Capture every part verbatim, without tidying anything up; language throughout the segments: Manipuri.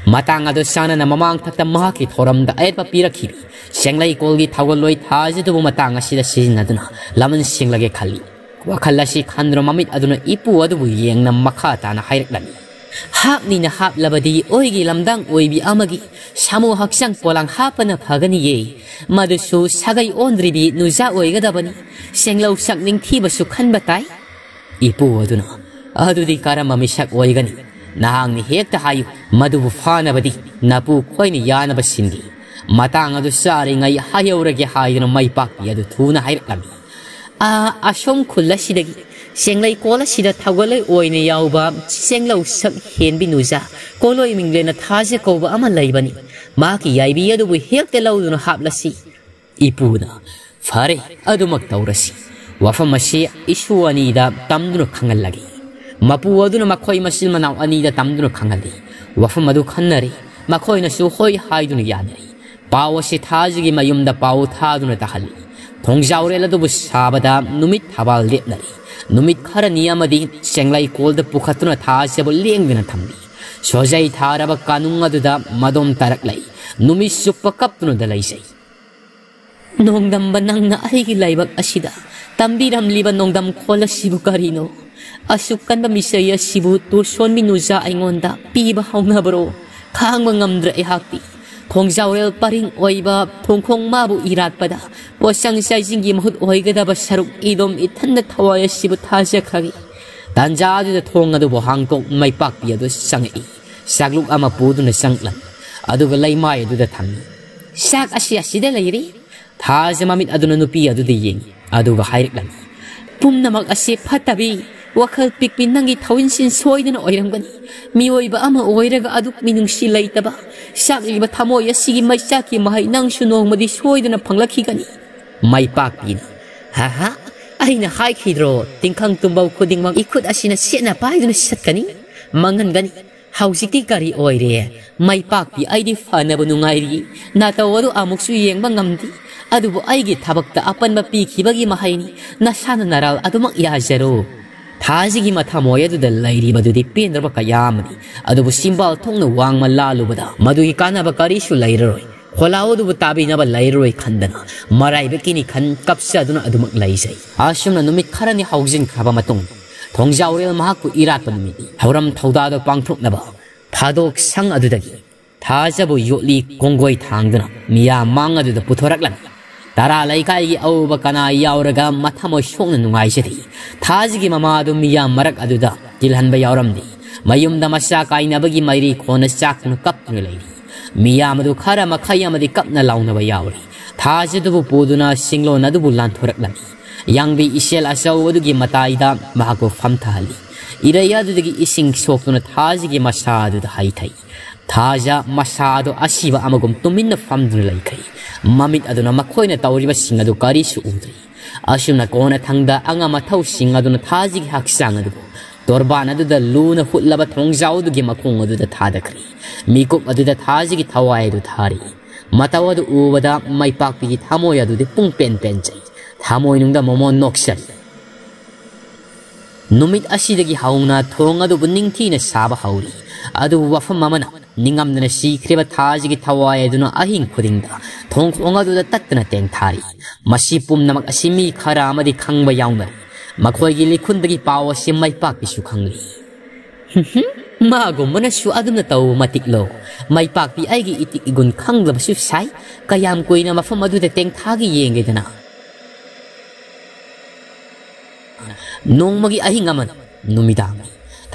ꯃꯇꯥꯡ ꯑꯗꯨ ꯆꯥꯅꯅ ꯃꯃꯥꯡ ꯊꯛꯇ ꯃꯍꯥꯛꯀꯤ ꯊꯧꯔꯝꯗ ꯑꯌꯦꯠꯄ ꯄꯤꯔꯛꯈꯤꯕꯤ ꯁꯦꯡꯂꯩꯀꯣꯜꯒꯤ ꯊꯧꯒꯜꯂꯣꯏ ꯊꯥꯖ ꯑꯗꯨꯕꯨ ꯃꯇꯥꯡ ꯑꯁꯤꯗ ꯁꯤꯖꯤꯟꯅꯗꯨꯅ ꯂꯃꯟ ꯁꯦꯡꯂꯒꯦ ꯈꯜꯂꯤ꯫ ꯋꯥꯈꯜ ꯑꯁꯤ ꯈꯟꯗꯨꯅ ꯃꯃꯤꯠ ꯑꯗꯨꯅ ꯏꯄꯨ ꯑꯗꯨꯕꯨ ꯌꯦꯡꯅ ꯃꯈꯥ ꯇꯥꯅ ꯍꯥꯏꯔꯛꯂꯝꯃꯤ꯫ ꯍꯥꯞꯅꯤꯅ ꯍꯥꯞꯂꯕꯗꯤ ꯑꯣꯏꯒꯤ ꯂꯝꯗꯥꯡ ꯑꯣꯏꯕꯤ ꯑꯃꯒꯤ ꯁꯥꯃꯨ ꯍꯛꯆꯥꯡ ꯄꯣꯂꯥꯡ ꯍꯥꯞꯄꯅ ꯐꯒꯅꯤꯌꯦ꯫ ꯃꯗꯨꯁꯨ ꯁꯥꯒꯩ ꯑꯣꯟꯗ꯭ꯔꯤꯕꯤ ꯅꯨꯖꯥ ꯑꯣꯏꯒꯗꯕꯅꯤ꯫ ꯁꯦꯡꯂꯧ ꯁꯛ ꯅꯤꯡꯊꯤꯕꯁꯨ ꯈꯟꯕ ꯇꯥꯏ꯫ ꯏꯄꯨ ꯑꯗꯨꯅ, "ꯑꯗꯨꯗꯤ ꯀꯔꯝꯕ ꯃꯤꯁꯛ ꯑꯣꯏꯒꯅꯤ? ꯅꯍꯥꯛꯅ ꯍꯦꯛꯇ ꯍꯥꯏꯌꯨ, ꯃꯗꯨꯕꯨ ꯐꯥꯅꯕꯗꯤ ꯅꯄꯨ ꯈꯣꯏꯅ ꯌꯥꯅꯕ ꯁꯤꯟꯒꯦ꯫ ꯃꯇꯥꯡ ꯑꯗꯨ ꯆꯥꯔꯤꯉꯩ ꯍꯥꯏꯍꯧꯔꯒꯦ" ꯍꯥꯏꯗꯨꯅ ꯃꯩꯄꯥꯛꯄꯤ ꯑꯗꯨ ꯊꯨꯅ ꯍꯥꯏꯔꯛꯂꯝꯃꯤ꯫ "ꯑꯥ, ꯑꯁꯣꯝ ꯈꯨꯜ ꯑꯁꯤꯗꯒꯤ ꯁꯦꯡꯂꯩꯀꯣꯜ ꯑꯁꯤꯗ ꯊꯧꯒꯠꯂꯣꯏ ꯑꯣꯏꯅ ꯌꯥꯎꯕ ꯁꯦꯡꯂꯧ ꯁꯛ ꯍꯦꯟꯕꯤ ꯅꯨꯖꯥ ꯀꯣꯂꯣꯏ ꯃꯤꯡꯂꯦꯅ ꯊꯥꯖ ꯀꯧꯕ ꯑꯃ ꯂꯩꯕꯅꯤ꯫ ꯃꯍꯥꯛꯀꯤ ꯌꯥꯏꯕꯤ ꯑꯗꯨꯕꯨ ꯍꯦꯛꯇ ꯂꯧꯗꯨꯅ ꯍꯥꯞꯂꯁꯤ"꯫ ꯏꯄꯨꯅ, "ꯐꯔꯦ, ꯑꯗꯨꯃꯛ ꯇꯧꯔꯁꯤ꯫ ꯋꯥꯐꯝ ꯑꯁꯤ ꯏꯁꯨ ꯑꯅꯤꯗ ꯇꯝꯗꯨꯅ ꯈꯪꯍꯜꯂꯒꯦ"꯫ ꯃꯄꯨ ꯑꯗꯨꯅ ꯃꯈꯣꯏ ꯃꯆꯤꯟ ꯃꯅꯥꯎ ꯑꯅꯤꯗ ꯇꯝꯗꯨꯅ ꯈꯪꯍꯜꯂꯤ꯫ ꯋꯥꯐꯝ ꯑꯗꯨ ꯈꯟꯅꯔꯤ꯫ ꯃꯈꯣꯏꯅꯁꯨ ꯍꯣꯏ ꯍꯥꯏꯗꯨꯅ ꯌꯥꯅꯔꯤ꯫ ꯄꯥꯎ ꯑꯁꯤ ꯊꯥꯖꯒꯤ ꯃꯌꯨꯝꯗ ꯄꯥꯎ ꯊꯥꯗꯨꯅ ꯇꯥꯍꯜꯂꯤ꯫ ꯈꯣꯡꯖꯥꯎꯔꯦꯜ ꯑꯗꯨꯕꯨ ꯁꯥꯕꯗ ꯅꯨꯃꯤꯠ ꯊꯕꯥꯜ ꯂꯦꯞꯅꯔꯤ꯫ ꯅꯨꯃꯤꯠ ꯈꯔꯅꯤ ꯑꯃꯗꯤ ꯆꯦꯡꯂꯩꯀꯣꯜꯗ ꯄꯨꯈꯠꯇꯨꯅ ꯊꯥꯖꯕꯨ ꯂꯦꯡꯗꯅ ꯊꯝꯂꯤ꯫ ꯁꯣꯖꯩ ꯊꯥꯔꯕ ꯀꯥꯅꯨꯡ ꯑꯗꯨꯗ ꯃꯗꯣꯝ ꯇꯥꯔꯛꯂꯩ ꯅꯨꯃꯤꯠ ꯆꯨꯞꯄ ꯀꯞꯇꯨꯅꯗ ꯂꯩꯖꯩ꯫ "ꯅꯣꯡꯗꯝꯕ, ꯅꯪꯅ ꯑꯩꯒꯤ ꯂꯥꯏꯕꯛ ꯑꯁꯤꯗ ꯇꯝꯕꯤꯔꯝꯂꯤꯕ ꯅꯣꯡꯗꯝ ꯈꯣꯜ ꯑꯁꯤꯕꯨ ꯀꯔꯤꯅꯣ? ꯑꯁꯨꯛ ꯀꯟꯕ ꯃꯤꯆꯩ ꯑꯁꯤꯕꯨ ꯇꯨꯔꯁꯣꯟꯕꯤ ꯅꯨꯖꯥ ꯑꯩꯉꯣꯟꯗ ꯄꯤꯕ ꯍꯧꯅꯕ꯭ꯔꯣ? ꯈꯥꯡꯕ ꯉꯝꯗ꯭ꯔꯦ ꯑꯩꯍꯥꯛꯇꯤ꯫ ꯈꯣꯡꯖꯥꯎꯔꯦꯜ ꯄꯔꯤꯡ ꯑꯣꯏꯕ ꯊꯣꯡꯈꯣꯡ ꯃꯥꯕꯨ ꯏꯔꯥꯠꯄꯗ ꯄꯣꯠꯁꯪ ꯆꯥꯏꯁꯤꯡꯒꯤ ꯃꯍꯨꯠ ꯑꯣꯏꯒꯗꯕ ꯁꯔꯨꯛ ꯏꯗꯣꯝ ꯏꯊꯟꯗ ꯊꯋꯥꯏ ꯑꯁꯤꯕꯨ ꯊꯥꯖꯈ꯭ꯔꯒꯦ"꯫ ꯇꯥꯟꯖꯥ ꯑꯗꯨꯗ ꯊꯣꯡ ꯑꯗꯨꯕꯨ ꯍꯥꯡꯗꯣꯛ ꯃꯩꯄꯥꯛꯄꯤ ꯑꯗꯨ ꯆꯪꯉꯛꯏ꯫ ꯆꯥꯛꯂꯨꯛ ꯑꯃ ꯄꯨꯗꯨꯅ ꯆꯪꯂꯝꯃꯤ꯫ ꯑꯗꯨꯒ ꯂꯩꯃꯥꯏ ꯑꯗꯨꯗ ꯊꯝꯃꯤ꯫ "ꯆꯥꯛ ꯑꯁꯤ ꯑꯁꯤꯗ ꯂꯩꯔꯤ"꯫ ꯊꯥꯖ ꯃꯃꯤꯠ ꯑꯗꯨꯅ ꯅꯨꯄꯤ ꯑꯗꯨꯗ ꯌꯦꯡꯉꯤ꯫ ꯑꯗꯨꯒ ꯍꯥꯏꯔꯛꯂꯝꯃꯤ, "ꯄꯨꯝꯅꯃꯛ ꯑꯁꯤ ꯐꯠꯇꯕꯤ, ꯋꯥꯈꯜ ꯄꯤꯛꯄꯤ ꯅꯪꯒꯤ ꯊꯧꯏꯟꯁꯤꯟ ꯁꯣꯏꯗꯅ ꯑꯣꯏꯔꯝꯒꯅꯤ꯫ ꯃꯤꯑꯣꯏꯕ ꯑꯃ ꯑꯣꯏꯔꯒ ꯑꯗꯨꯛ ꯃꯤꯅꯨꯡꯁꯤ ꯂꯩꯇꯕ, ꯆꯥꯛꯂꯤꯕ ꯊꯃꯣꯏ ꯑꯁꯤꯒꯤ ꯃꯩꯆꯥꯛꯀꯤ ꯃꯍꯩ ꯅꯪꯁꯨ ꯅꯣꯡꯃꯗꯤ ꯁꯣꯏꯗꯅ ꯐꯪꯂꯛꯈꯤꯒꯅꯤ"꯫ ꯃꯩꯄꯥꯛꯄꯤꯅ, "ꯍꯥ ꯍꯥ, ꯑꯩꯅ ꯍꯥꯏꯈꯤꯗ꯭ꯔꯣ, ꯇꯤꯡꯈꯪ ꯇꯨꯝꯕꯧ ꯈꯨꯗꯤꯡꯃꯛ ꯏꯈꯨꯠ ꯑꯁꯤꯅ ꯁꯦꯠꯅ ꯄꯥꯏꯗꯨꯅ ꯆꯠꯀꯅꯤ, ꯃꯥꯡꯍꯟꯒꯅꯤ꯫ ꯍꯧꯖꯤꯛꯇꯤ ꯀꯔꯤ ꯑꯣꯏꯔꯦ? ꯃꯩꯄꯥꯛꯄꯤ, ꯑꯩꯗꯤ ꯐꯅꯕ ꯅꯨꯡꯉꯥꯏꯔꯤ꯫ ꯅꯥꯇꯧ ꯑꯗꯨ ꯑꯃꯨꯛꯁꯨ ꯌꯦꯡꯕ ꯉꯝꯗꯦ꯫ ꯑꯗꯨꯕꯨ ꯑꯩꯒꯤ ꯊꯕꯛꯇ ꯑꯄꯟꯕ ꯄꯤꯈꯤꯕꯒꯤ ꯃꯍꯩꯅꯤ꯫ ꯅꯁꯥꯅ ꯅꯔꯥꯜ ꯑꯗꯨꯃꯛ ꯌꯥꯖꯔꯣ"꯫ ꯊꯥꯖꯒꯤ ꯃꯊꯃꯣꯏ ꯑꯗꯨꯗ ꯂꯩꯔꯤꯕꯗꯨꯗꯤ ꯄꯦꯟꯗ꯭ꯔꯕ ꯀꯌꯥ ꯑꯃꯅꯤ꯫ ꯑꯗꯨꯕꯨ ꯁꯤꯝꯕꯥꯜ ꯊꯣꯛꯅ ꯋꯥꯡꯃ ꯂꯥꯜꯂꯨꯕꯗ ꯃꯗꯨꯒꯤ ꯀꯥꯟꯅꯕ ꯀꯔꯤꯁꯨ ꯂꯩꯔꯔꯣꯏ꯫ ꯈꯣꯜꯂꯥꯎ ꯑꯗꯨꯕꯨ ꯇꯥꯕꯤꯅꯕ ꯂꯩꯔꯔꯣꯏ ꯈꯟꯗꯅ ꯃꯔꯥꯏꯕꯛꯀꯤꯅꯤ ꯈꯟ ꯀꯞꯆꯗꯨꯅ ꯑꯗꯨꯃꯛ ꯂꯩꯖꯩ꯫ ꯑꯁꯨꯝꯅ ꯅꯨꯃꯤꯠ ꯈꯔꯅꯤ ꯍꯧꯖꯤꯟꯈ꯭ꯔꯕ ꯃꯇꯨꯡ, ꯊꯣꯡꯖꯥꯎꯔꯦꯜ ꯃꯍꯥꯛꯄꯨ ꯏꯔꯥꯠꯄ ꯅꯨꯃꯤꯠꯅꯤ꯫ ꯊꯧꯔꯝ ꯊꯧꯗꯥꯗꯣ ꯄꯥꯡꯊꯣꯛꯅꯕ ꯐꯥꯗꯣꯛ ꯁꯪ ꯑꯗꯨꯗꯒꯤ ꯊꯥꯖꯕꯨ ꯌꯣꯠꯂꯤ ꯀꯣꯡꯒꯣꯏ ꯊꯥꯡꯗꯨꯅ ꯃꯤꯌꯥꯝ ꯃꯥꯡ ꯑꯗꯨꯗ ꯄꯨꯊꯣꯔꯛꯂꯝꯃꯤ꯫ ꯇꯔꯥ ꯂꯩꯀꯥꯏꯒꯤ ꯑꯎꯕ ꯀꯅꯥ ꯌꯥꯎꯔꯒ ꯃꯊꯃꯣꯏ ꯁꯣꯛꯅ ꯅꯨꯡꯉꯥꯏꯖꯔꯤ꯫ ꯊꯥꯖꯒꯤ ꯃꯃꯥ ꯑꯗꯨ ꯃꯤꯌꯥꯝ ꯃꯔꯛ ꯑꯗꯨꯗ ꯇꯤꯜꯍꯟꯕ ꯌꯥꯎꯔꯝꯗꯦ꯫ ꯃꯌꯨꯝꯗ ꯃꯆꯥ ꯀꯥꯏꯅꯕꯒꯤ ꯃꯩꯔꯤ ꯈꯣꯟꯅ ꯆꯥꯛꯇꯨꯅ ꯀꯞꯇꯨꯅ ꯂꯩꯔꯤ꯫ ꯃꯤꯌꯥꯝ ꯑꯗꯨ ꯈꯔ ꯃꯈꯩ ꯑꯃꯗꯤ ꯀꯞꯅ ꯂꯥꯎꯅꯕ ꯌꯥꯎꯔꯤ꯫ ꯊꯥꯖꯗꯨꯕꯨ ꯄꯨꯗꯨꯅ ꯁꯤꯡꯂꯣꯟ ꯑꯗꯨꯕꯨ ꯂꯥꯟꯊꯣꯔꯛꯂꯝꯃꯤ꯫ ꯌꯥꯡꯕꯤ ꯏꯁꯦꯜ ꯑꯆꯧ ꯑꯗꯨꯒꯤ ꯃꯇꯥꯏꯗ ꯃꯍꯥꯛꯄꯨ ꯐꯝꯊꯍꯜꯂꯤ꯫ ꯏꯔꯩ ꯑꯗꯨꯗꯒꯤ ꯏꯁꯤꯡ ꯁꯣꯛꯇꯨꯅ ꯊꯥꯖꯒꯤ ꯃꯁꯥ ꯑꯗꯨꯗ ꯍꯩꯊꯩ꯫ ꯊꯥꯖ ꯃꯁꯥ ꯑꯗꯨ ꯑꯁꯤꯕ ꯑꯃꯒꯨꯝ ꯇꯨꯃꯤꯟꯅ ꯐꯝꯗꯨꯅ ꯂꯩꯈ꯭ꯔꯦ꯫ ꯃꯃꯤꯠ ꯑꯗꯨꯅ ꯃꯈꯣꯏꯅ ꯇꯧꯔꯤꯕꯁꯤꯡ ꯑꯗꯨ ꯀꯔꯤꯁꯨ ꯎꯗ꯭ꯔꯤ꯫ ꯑꯁꯨꯝꯅ ꯀꯣꯟꯅꯊꯪꯗ ꯑꯉꯝ ꯑꯊꯧꯁꯤꯡ ꯑꯗꯨꯅ ꯊꯥꯖꯒꯤ ꯍꯛꯆꯥꯡ ꯑꯗꯨꯕꯨ ꯇꯣꯔꯕꯥꯟ ꯑꯗꯨꯗ ꯂꯨꯅ ꯍꯨꯠꯂꯕ ꯊꯣꯡꯖꯥꯎ ꯑꯗꯨꯒꯤ ꯃꯈꯣꯡ ꯑꯗꯨꯗ ꯊꯥꯗꯈ꯭ꯔꯤ꯫ ꯃꯤꯀꯨꯞ ꯑꯗꯨꯗ ꯊꯥꯖꯒꯤ ꯊꯋꯥꯏ ꯑꯗꯨ ꯊꯥꯔꯤ꯫ ꯃꯇꯧ ꯑꯗꯨ ꯎꯕꯗ ꯃꯩꯄꯥꯛꯄꯤꯒꯤ ꯊꯃꯣꯏ ꯑꯗꯨꯗꯤ ꯄꯨꯡ ꯄꯦꯟ ꯄꯦꯟꯖꯩ꯫ ꯊꯃꯣꯏꯅꯨꯡꯗ ꯃꯣꯃꯣꯟ ꯅꯣꯛꯆꯔꯤ꯫ ꯅꯨꯃꯤꯠ ꯑꯁꯤꯗꯒꯤ ꯍꯧꯅ ꯊꯣꯡ ꯑꯗꯨꯕꯨ ꯅꯤꯡꯊꯤꯅ ꯁꯥꯕ ꯍꯧꯔꯤ꯫ ꯑꯗꯨꯕꯨ ꯋꯥꯐꯝ ꯑꯃꯅ, ꯅꯤꯡꯉꯝꯗꯅ ꯁꯤꯈ꯭ꯔꯤꯕ ꯊꯥꯖꯒꯤ ꯊꯋꯥꯏ ꯑꯗꯨꯅ ꯑꯍꯤꯡ ꯈꯨꯗꯤꯡꯗ ꯊꯣꯡ ꯈꯣꯡ ꯑꯗꯨꯗ ꯇꯠꯇꯅ ꯇꯦꯡꯊꯥꯔꯤ꯫ ꯃꯁꯤ ꯄꯨꯝꯅꯃꯛ ꯑꯁꯤ ꯃꯤ ꯈꯔ ꯑꯃꯗꯤ ꯈꯪꯕ ꯌꯥꯎꯅꯔꯤ꯫ ꯃꯈꯣꯏꯒꯤ ꯂꯤꯈꯨꯟꯗꯒꯤ ꯄꯥꯎ ꯑꯁꯤ ꯃꯩꯄꯥꯛꯄꯤꯁꯨ ꯈꯪꯂꯤ꯫ "ꯃꯥꯒꯨꯝꯕꯅꯁꯨ ꯑꯗꯨꯝꯅ ꯇꯧꯕ ꯃꯇꯤꯛꯂꯣ? ꯃꯩꯄꯥꯛꯄꯤ ꯑꯩꯒꯤ ꯏꯇꯤꯛ ꯏꯒꯨꯟ ꯈꯪꯗꯕꯁꯨ ꯁꯥꯏ꯫ ꯀꯌꯥꯝ ꯀꯨꯏꯅ ꯃꯐꯝ ꯑꯗꯨꯗ ꯇꯦꯡꯊꯥꯒꯦ ꯌꯦꯡꯒꯦꯗꯅ?" ꯅꯣꯡꯃꯒꯤ ꯑꯍꯤꯡ ꯑꯃꯅꯤ, ꯅꯨꯃꯤꯗꯥꯡꯅꯤ꯫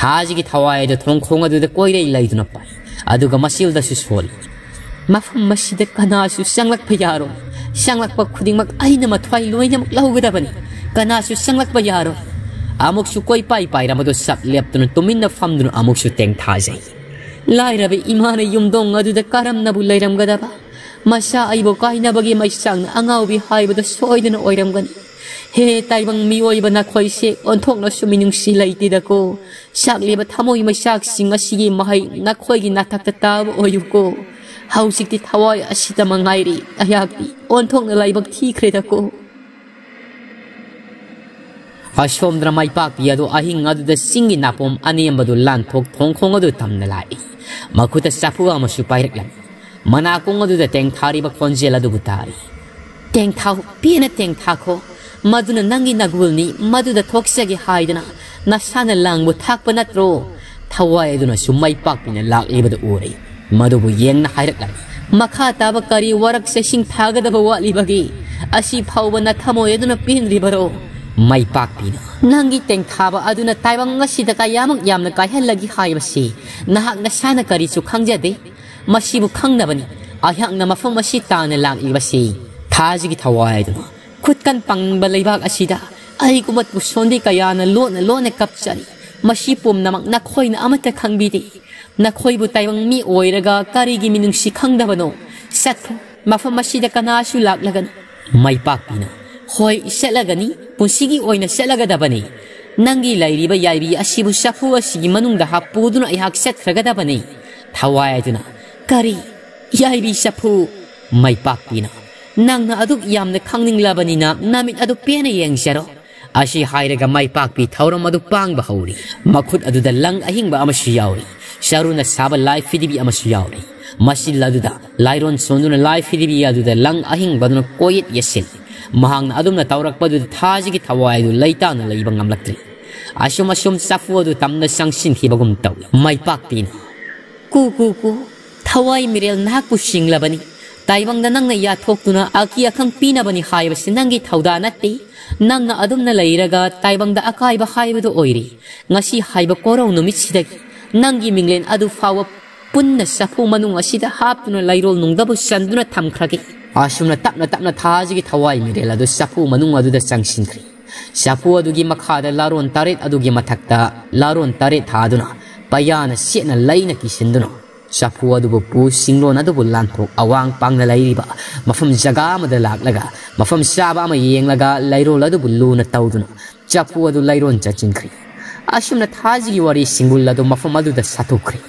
ꯊꯥꯖꯒꯤ ꯊꯋꯥꯏ ꯑꯗꯨ ꯊꯣꯡꯈꯣꯡ ꯑꯗꯨꯗ ꯀꯣꯏꯔꯩ ꯂꯩꯗꯨꯅ ꯄꯥꯏ꯫ ꯑꯗꯨꯒ ꯃꯆꯤꯜꯗꯁꯨ ꯁꯣꯜꯂꯤ, "ꯃꯐꯝ ꯑꯁꯤꯗ ꯀꯅꯥꯁꯨ ꯆꯪꯂꯛꯄ ꯌꯥꯔꯣꯏ꯫ ꯆꯪꯂꯛꯄ ꯈꯨꯗꯤꯡꯃꯛ ꯑꯩꯅ ꯃꯊ꯭ꯋꯥꯏ ꯂꯣꯏꯅꯃꯛ ꯂꯧꯒꯗꯕꯅꯤ꯫ ꯀꯅꯥꯁꯨ ꯆꯪꯂꯛꯄ ꯌꯥꯔꯣꯏ꯫" ꯑꯃꯨꯛꯁꯨ ꯀꯣꯏꯄꯥꯏ ꯄꯥꯏꯔꯝꯕꯗꯨ ꯆꯞ ꯂꯦꯞꯇꯨꯅ ꯇꯨꯃꯤꯟꯅ ꯐꯝꯗꯨꯅ ꯑꯃꯨꯛꯁꯨ ꯇꯦꯡꯊꯥꯖꯩ꯫ ꯂꯥꯏꯔꯕ ꯏꯃꯥꯅ ꯌꯨꯝꯗꯣꯡ ꯑꯗꯨꯗ ꯀꯔꯝꯅꯕꯨ ꯂꯩꯔꯝꯒꯗꯕ? ꯃꯆꯥ ꯑꯩꯕꯨ ꯀꯥꯏꯅꯕꯒꯤ ꯃꯩꯁꯥꯡꯅ ꯑꯉꯥꯎꯕꯤ ꯍꯥꯏꯕꯗꯨ ꯁꯣꯏꯗꯅ ꯑꯣꯏꯔꯝꯒꯅꯤ꯫ ꯍꯦ ꯇꯥꯏꯕꯪ ꯃꯤꯑꯣꯏꯕ ꯅꯈꯣꯏꯁꯦ ꯑꯣꯟꯊꯣꯛꯅꯁꯨ ꯃꯤꯅꯨꯡꯁꯤ ꯂꯩꯇꯦꯗꯀꯣ꯫ ꯆꯥꯛꯂꯤꯕ ꯊꯃꯣꯏ ꯃꯩꯆꯥꯛꯁꯤꯡ ꯑꯁꯤꯒꯤ ꯃꯍꯩ ꯅꯈꯣꯏꯒꯤ ꯅꯥꯊꯛꯇ ꯇꯥꯕ ꯑꯣꯏꯌꯨꯀꯣ꯫ ꯍꯧꯖꯤꯛꯇꯤ ꯊꯋꯥꯏ ꯑꯁꯤꯗ ꯃꯉꯥꯏꯔꯦ꯫ ꯑꯩꯍꯥꯛꯇꯤ ꯑꯣꯟꯊꯣꯛꯅ ꯂꯥꯏꯕꯛ ꯊꯤꯈ꯭ꯔꯦꯗꯀꯣ꯫ ꯑꯁꯣꯝꯗꯅ ꯃꯥꯏꯄꯥꯛꯄꯤ ꯑꯗꯨ ꯑꯍꯤꯡ ꯑꯗꯨꯗ ꯆꯤꯡꯒꯤ ꯅꯥꯄꯣꯝ ꯑꯅꯦꯝꯕꯗꯨ ꯂꯥꯟꯊꯣꯛ ꯊꯣꯡꯈꯣꯡ ꯑꯗꯨ ꯇꯝꯅ ꯂꯥꯛꯏ꯫ ꯃꯈꯨꯠꯇ ꯆꯐꯨ ꯑꯃꯁꯨ ꯄꯥꯏꯔꯛꯂꯝꯃꯤ꯫ ꯃꯅꯥꯀꯣꯡ ꯑꯗꯨꯗ ꯇꯦꯡꯊꯥꯔꯤꯕ ꯈꯣꯟꯖꯦꯜ ꯑꯗꯨꯕꯨ ꯇꯥꯔꯤ꯫ "ꯇꯦꯡꯊꯥꯎ, ꯄꯦꯟꯅ ꯇꯦꯡꯊꯥꯈꯣ꯫ ꯃꯗꯨꯅ ꯅꯪꯒꯤ ꯅꯒꯨꯜꯅꯤ, ꯃꯗꯨꯗ ꯊꯣꯛꯆꯒꯦ ꯍꯥꯏꯗꯅ ꯅꯁꯥꯅ ꯂꯥꯡꯕꯨ ꯊꯥꯛꯄ ꯅꯠꯇ꯭ꯔꯣ?" ꯊꯋꯥꯏ ꯑꯗꯨꯅꯁꯨ ꯃꯥꯏꯄꯥꯛꯄꯤꯅ ꯂꯥꯛꯂꯤꯕꯗꯨ ꯎꯔꯦ꯫ ꯃꯗꯨꯕꯨ ꯌꯦꯡꯅ ꯍꯥꯏꯔꯛꯂꯝꯃꯤ, "ꯃꯈꯥ ꯇꯥꯕ ꯀꯔꯤ ꯋꯥꯔꯛ ꯆꯩꯁꯤꯡ ꯊꯥꯒꯗꯕ ꯋꯥꯠꯂꯤꯕꯒꯦ? ꯑꯁꯤ ꯐꯥꯎꯕ ꯅꯊꯃꯣꯏ ꯑꯗꯨꯅ ꯄꯦꯟꯗ꯭ꯔꯤꯕꯔꯣ?" ꯃꯥꯏꯄꯥꯛꯄꯤꯅ, "ꯅꯪꯒꯤ ꯇꯦꯡꯊꯥꯕ ꯑꯗꯨꯅ ꯇꯥꯏꯕꯪ ꯑꯁꯤꯗ ꯀꯌꯥꯃꯨꯛ ꯌꯥꯝꯅ ꯀꯥꯏꯍꯜꯂꯒꯦ ꯍꯥꯏꯕꯁꯤ ꯅꯍꯥꯛ ꯅꯁꯥꯅ ꯀꯔꯤꯁꯨ ꯈꯪꯖꯗꯦ꯫ ꯃꯁꯤꯕꯨ ꯈꯪꯅꯕꯅꯤ ꯑꯩꯍꯥꯛꯅ ꯃꯐꯝ ꯑꯁꯤ ꯇꯥꯟꯅ ꯂꯥꯛꯂꯤꯕꯁꯤ꯫ ꯊꯥꯖꯒꯤ ꯊꯋꯥꯏ ꯑꯗꯨꯅ, ꯈꯨꯠꯀꯟ ꯄꯪꯕ ꯂꯩꯕꯥꯛ ꯑꯁꯤꯗ ꯑꯩꯒꯨꯝꯕ ꯇꯨꯁꯣꯟꯗꯤ ꯀꯌꯥꯅ ꯂꯣꯟꯅ ꯂꯣꯟꯅ ꯀꯞꯆꯔꯤ꯫ ꯃꯁꯤ ꯄꯨꯝꯅꯃꯛ ꯅꯈꯣꯏꯅ ꯑꯃꯠꯇ ꯈꯪꯕꯤꯗꯦ꯫ ꯅꯈꯣꯏꯕꯨ ꯇꯥꯏꯕꯪ ꯃꯤ ꯑꯣꯏꯔꯒ ꯀꯔꯤꯒꯤ ꯃꯤꯅꯨꯡꯁꯤ ꯈꯪꯗꯕꯅꯣ? ꯆꯠꯈ꯭ꯔꯣ, ꯃꯐꯝ ꯑꯁꯤꯗ ꯀꯅꯥꯁꯨ ꯂꯥꯛꯂꯒꯅꯨ꯫" ꯃꯥꯏꯄꯥꯛꯄꯤꯅ, "ꯍꯣꯏ, ꯆꯠꯂꯒꯅꯤ, ꯄꯨꯟꯁꯤꯒꯤ ꯑꯣꯏꯅ ꯆꯠꯂꯒꯗꯕꯅꯤ꯫ ꯅꯪꯒꯤ ꯂꯩꯔꯤꯕ ꯌꯥꯏꯕꯤ ꯑꯁꯤꯕꯨ ꯆꯐꯨ ꯑꯁꯤꯒꯤ ꯃꯅꯨꯡꯗ ꯍꯥꯞꯄꯨꯗꯨꯅ ꯑꯩꯍꯥꯛ ꯆꯠꯈ꯭ꯔꯒꯗꯕꯅꯤ꯫" ꯊꯋꯥꯏ ꯑꯗꯨꯅ, "ꯀꯔꯤ? ꯌꯥꯏꯕꯤ ꯆꯐꯨ?" ꯃꯥꯏꯄꯥꯛꯄꯤꯅ, "ꯅꯪꯅ ꯑꯗꯨꯛ ꯌꯥꯝꯅ ꯈꯪꯅꯤꯡꯂꯕꯅꯤꯅ ꯅꯃꯤꯠ ꯑꯗꯨ ꯄꯦꯟꯅ ꯌꯦꯡꯖꯔꯣ꯫" ꯑꯁꯤ ꯍꯥꯏꯔꯒ ꯃꯥꯏꯄꯥꯛꯄꯤ ꯊꯧꯔꯝ ꯑꯗꯨ ꯄꯥꯡꯕ ꯍꯧꯔꯤ꯫ ꯃꯈꯨꯠ ꯑꯗꯨꯗ ꯂꯪ ꯑꯍꯤꯡꯕ ꯑꯃꯁꯨ ꯌꯥꯎꯔꯤ꯫ ꯆꯔꯨꯅ ꯁꯥꯕ ꯂꯥꯏ ꯐꯤꯗꯤꯕꯤ ꯑꯃꯁꯨ ꯌꯥꯎꯔꯤ꯫ ꯃꯆꯤꯜ ꯑꯗꯨꯗ ꯂꯥꯏꯔꯣꯟ ꯁꯣꯟꯗꯨꯅ ꯂꯥꯏ ꯐꯤꯗꯤꯕꯤ ꯑꯗꯨꯗ ꯂꯪ ꯑꯍꯤꯡꯕ ꯑꯗꯨꯅ ꯀꯣꯏꯌꯦꯠ ꯌꯦꯠꯁꯤꯜꯂꯤ꯫ ꯃꯍꯥꯛꯅ ꯑꯗꯨꯝꯅ ꯇꯧꯔꯛꯄꯗꯨꯗ ꯊꯥꯖꯒꯤ ꯊꯋꯥꯏ ꯑꯗꯨ ꯂꯩꯇꯥꯅ ꯂꯩꯕ ꯉꯝꯂꯛꯇ꯭ꯔꯤ꯫ ꯑꯁꯨꯝ ꯑꯁꯨꯝ ꯆꯐꯨ ꯑꯗꯨ ꯇꯝꯅ ꯆꯪꯁꯤꯟꯈꯤꯕꯒꯨꯝ ꯇꯧꯏ꯫ ꯃꯥꯏꯄꯥꯛꯄꯤꯅ, "ꯀꯨ, ꯀꯨ, ꯀꯨ, ꯊꯋꯥꯏ ꯃꯤꯔꯦꯜ ꯅꯍꯥꯛꯄꯨ ꯁꯤꯡꯂꯕꯅꯤ꯫ ꯇꯥꯏꯕꯪꯗ ꯅꯪꯅ ꯌꯥꯊꯣꯛꯇꯨꯅ ꯑꯀꯤ ꯑꯈꯪ ꯄꯤꯅꯕꯅꯤ ꯍꯥꯏꯕꯁꯤ ꯅꯪꯒꯤ ꯊꯧꯗꯥ ꯅꯠꯇꯦ꯫ ꯅꯪꯅ ꯑꯗꯨꯝꯅ ꯂꯩꯔꯒ ꯇꯥꯏꯕꯪꯗ ꯑꯀꯥꯏꯕ ꯍꯥꯏꯕꯗꯨ ꯑꯣꯏꯔꯦ꯫ ꯉꯁꯤ ꯍꯥꯏꯕ ꯀꯣꯔꯧ ꯅꯨꯃꯤꯠꯁꯤꯗꯒꯤ ꯅꯪꯒꯤ ꯃꯤꯡꯂꯦꯟ ꯑꯗꯨ ꯐꯥꯎꯕ ꯄꯨꯟꯅ ꯆꯐꯨ ꯃꯅꯨꯡ ꯑꯁꯤꯗ ꯍꯥꯞꯇꯨꯅ ꯂꯩꯔꯣꯜ ꯅꯨꯡꯗꯕꯨ ꯆꯟꯗꯨꯅ ꯊꯝꯈ꯭ꯔꯒꯦ꯫" ꯑꯁꯨꯝꯅ ꯇꯞꯅ ꯇꯞꯅ ꯊꯥꯖꯒꯤ ꯊꯋꯥꯏ ꯃꯤꯔꯦꯜ ꯑꯗꯨ ꯆꯐꯨ ꯃꯅꯨꯡ ꯑꯗꯨꯗ ꯆꯪꯁꯤꯟꯈ꯭ꯔꯦ꯫ ꯆꯐꯨ ꯑꯗꯨꯒꯤ ꯃꯈꯥꯗ ꯂꯥꯔꯣꯟ ꯇꯔꯦꯠ ꯑꯗꯨꯒꯤ ꯃꯊꯛꯇ ꯂꯥꯔꯣꯟ ꯇꯔꯦꯠ ꯊꯥꯗꯨꯅ ꯄꯩꯌꯥꯅ ꯁꯦꯠꯅ ꯂꯩꯅ ꯀꯤꯁꯤꯟꯗꯨꯅ ꯆꯐꯨ ꯑꯗꯨꯕꯨ ꯄꯨ ꯁꯤꯡꯂꯣꯟ ꯑꯗꯨꯕꯨ ꯂꯥꯟꯊꯣꯛ ꯑꯋꯥꯡ ꯄꯥꯡꯅ ꯂꯩꯔꯤꯕ ꯃꯐꯝ ꯖꯒꯥ ꯑꯃꯗ ꯂꯥꯛꯂꯒ ꯃꯐꯝ ꯆꯥꯕ ꯑꯃ ꯌꯦꯡꯂꯒ ꯂꯩꯔꯣꯜ ꯑꯗꯨꯕꯨ ꯂꯨꯅ ꯇꯧꯗꯨꯅ ꯆꯐꯨ ꯑꯗꯨ ꯂꯩꯔꯣꯟ ꯆꯠꯆꯤꯟꯈ꯭ꯔꯦ꯫ ꯑꯁꯨꯝꯅ ꯊꯥꯖꯒꯤ ꯋꯥꯔꯤ ꯁꯤꯡꯕꯨꯜ ꯑꯗꯨ ꯃꯐꯝ ꯑꯗꯨꯗ ꯁꯥꯊꯣꯛꯈ꯭ꯔꯦ꯫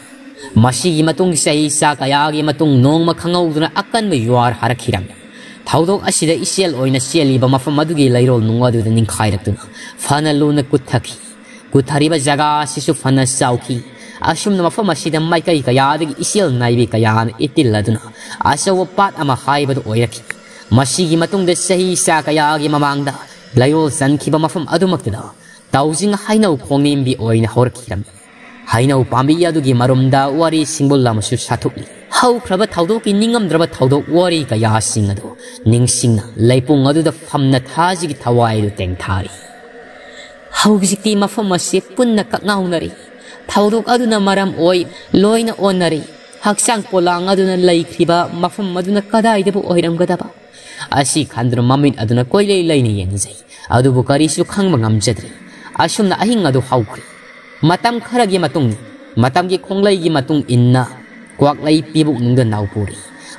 ꯃꯁꯤꯒꯤ ꯃꯇꯨꯡ ꯆꯍꯤ ꯆꯥ ꯀꯌꯥꯒꯤ ꯃꯇꯨꯡ ꯅꯣꯡꯃ ꯈꯪꯍꯧꯗꯨꯅ ꯑꯀꯟꯕ ꯌꯨꯍꯥꯔ ꯍꯥꯔꯛꯈꯤꯔꯝꯃꯤ꯫ ꯊꯧꯗꯣꯛ ꯑꯁꯤꯗ ꯏꯆꯦꯜ ꯑꯣꯏꯅ ꯆꯦꯜꯂꯤꯕ ꯃꯐꯝ ꯑꯗꯨꯒꯤ ꯂꯩꯔꯣꯜ ꯅꯨꯡ ꯑꯗꯨꯗ ꯅꯤꯡꯈꯥꯏꯔꯛꯇꯨꯅ ꯐꯅ ꯂꯨꯅ ꯀꯨꯠꯊꯈꯤ꯫ ꯀꯨꯠꯊꯔꯤꯕ ꯖꯒꯥ ꯑꯁꯤꯁꯨ ꯐꯅ ꯆꯥꯎꯈꯤ꯫ ꯑꯁꯨꯝꯅ ꯃꯐꯝ ꯑꯁꯤꯗ ꯃꯥꯏꯀꯩ ꯀꯌꯥꯗꯒꯤ ꯏꯆꯦꯜ ꯅꯥꯏꯕꯤ ꯀꯌꯥꯅ ꯏꯇꯤꯜꯂꯗꯨꯅ ꯑꯆꯧꯕ ꯄꯥꯠ ꯑꯃ ꯍꯥꯏꯕꯗꯨ ꯑꯣꯏꯔꯛꯈꯤ꯫ ꯃꯁꯤꯒꯤ ꯃꯇꯨꯡꯗ ꯆꯍꯤ ꯆꯥ ꯀꯌꯥꯒꯤ ꯃꯃꯥꯡꯗ ꯂꯩꯔꯣꯜ ꯆꯟꯈꯤꯕ ꯃꯐꯝ ꯑꯗꯨꯃꯛꯇꯗ ꯇꯥꯎꯖꯤꯡ ꯍꯩꯅꯧ ꯈꯣꯡꯅꯦꯝꯕꯤ ꯑꯣꯏꯅ ꯍꯧꯔꯛꯈꯤꯔꯝꯃꯤ꯫ ꯍꯩꯅꯧ ꯄꯥꯝꯕꯤ ꯑꯗꯨꯒꯤ ꯃꯔꯨꯝꯗ ꯋꯥꯔꯤ ꯁꯤꯡꯕꯨꯜ ꯑꯃꯁꯨ ꯁꯥꯊꯣꯛꯂꯤ꯫ ꯍꯧꯈ꯭ꯔꯕ ꯊꯧꯗꯣꯛꯀꯤ ꯅꯤꯡꯉꯝꯗ꯭ꯔꯕ ꯊꯧꯗꯣꯛ ꯋꯥꯔꯤ ꯀꯌꯥꯁꯤꯡ ꯑꯗꯨ ꯅꯤꯡꯁꯤꯡꯅ ꯂꯩꯄꯨꯡ ꯑꯗꯨꯗ ꯐꯝꯅ ꯊꯥꯖꯒꯤ ꯊꯋꯥꯏ ꯑꯗꯨ ꯇꯦꯡꯊꯥꯔꯤ꯫ ꯍꯧꯖꯤꯛꯇꯤ ꯃꯐꯝ ꯑꯁꯤ ꯄꯨꯟꯅ ꯀꯛꯉꯥꯎꯅꯔꯤ꯫ ꯊꯧꯗꯣꯛ ꯑꯗꯨꯅ ꯃꯔꯝ ꯑꯣꯏ ꯂꯣꯏꯅ ꯑꯣꯟꯅꯔꯤ꯫ ꯍꯛꯆꯥꯡ ꯄꯣꯂꯥꯡ ꯑꯗꯨꯅ ꯂꯩꯈ꯭ꯔꯤꯕ ꯃꯐꯝ ꯑꯗꯨꯅ ꯀꯗꯥꯏꯗꯕꯨ ꯑꯣꯏꯔꯝꯒꯗꯕ? ꯑꯁꯤ ꯈꯟꯗꯨꯅ ꯃꯃꯤꯠ ꯑꯗꯨꯅ ꯀꯣꯏꯂꯩ ꯂꯩꯅ ꯌꯦꯡꯖꯩ꯫ ꯑꯗꯨꯕꯨ ꯀꯔꯤꯁꯨ ꯈꯪꯕ ꯉꯝꯖꯗ꯭ꯔꯦ꯫ ꯑꯁꯨꯝꯅ ꯑꯍꯤꯡ ꯑꯗꯨ ꯍꯧꯈ꯭ꯔꯦ꯫ ꯃꯇꯝ ꯈꯔꯒꯤ ꯃꯇꯨꯡ, ꯃꯇꯝꯒꯤ ꯈꯣꯡꯂꯩꯒꯤ ꯃꯇꯨꯡ ꯏꯟꯅ ꯀ꯭ꯋꯥꯛꯂꯩ ꯄꯤꯕꯨꯛꯅꯨꯡꯗ ꯅꯥꯎꯄꯨꯔꯤ꯫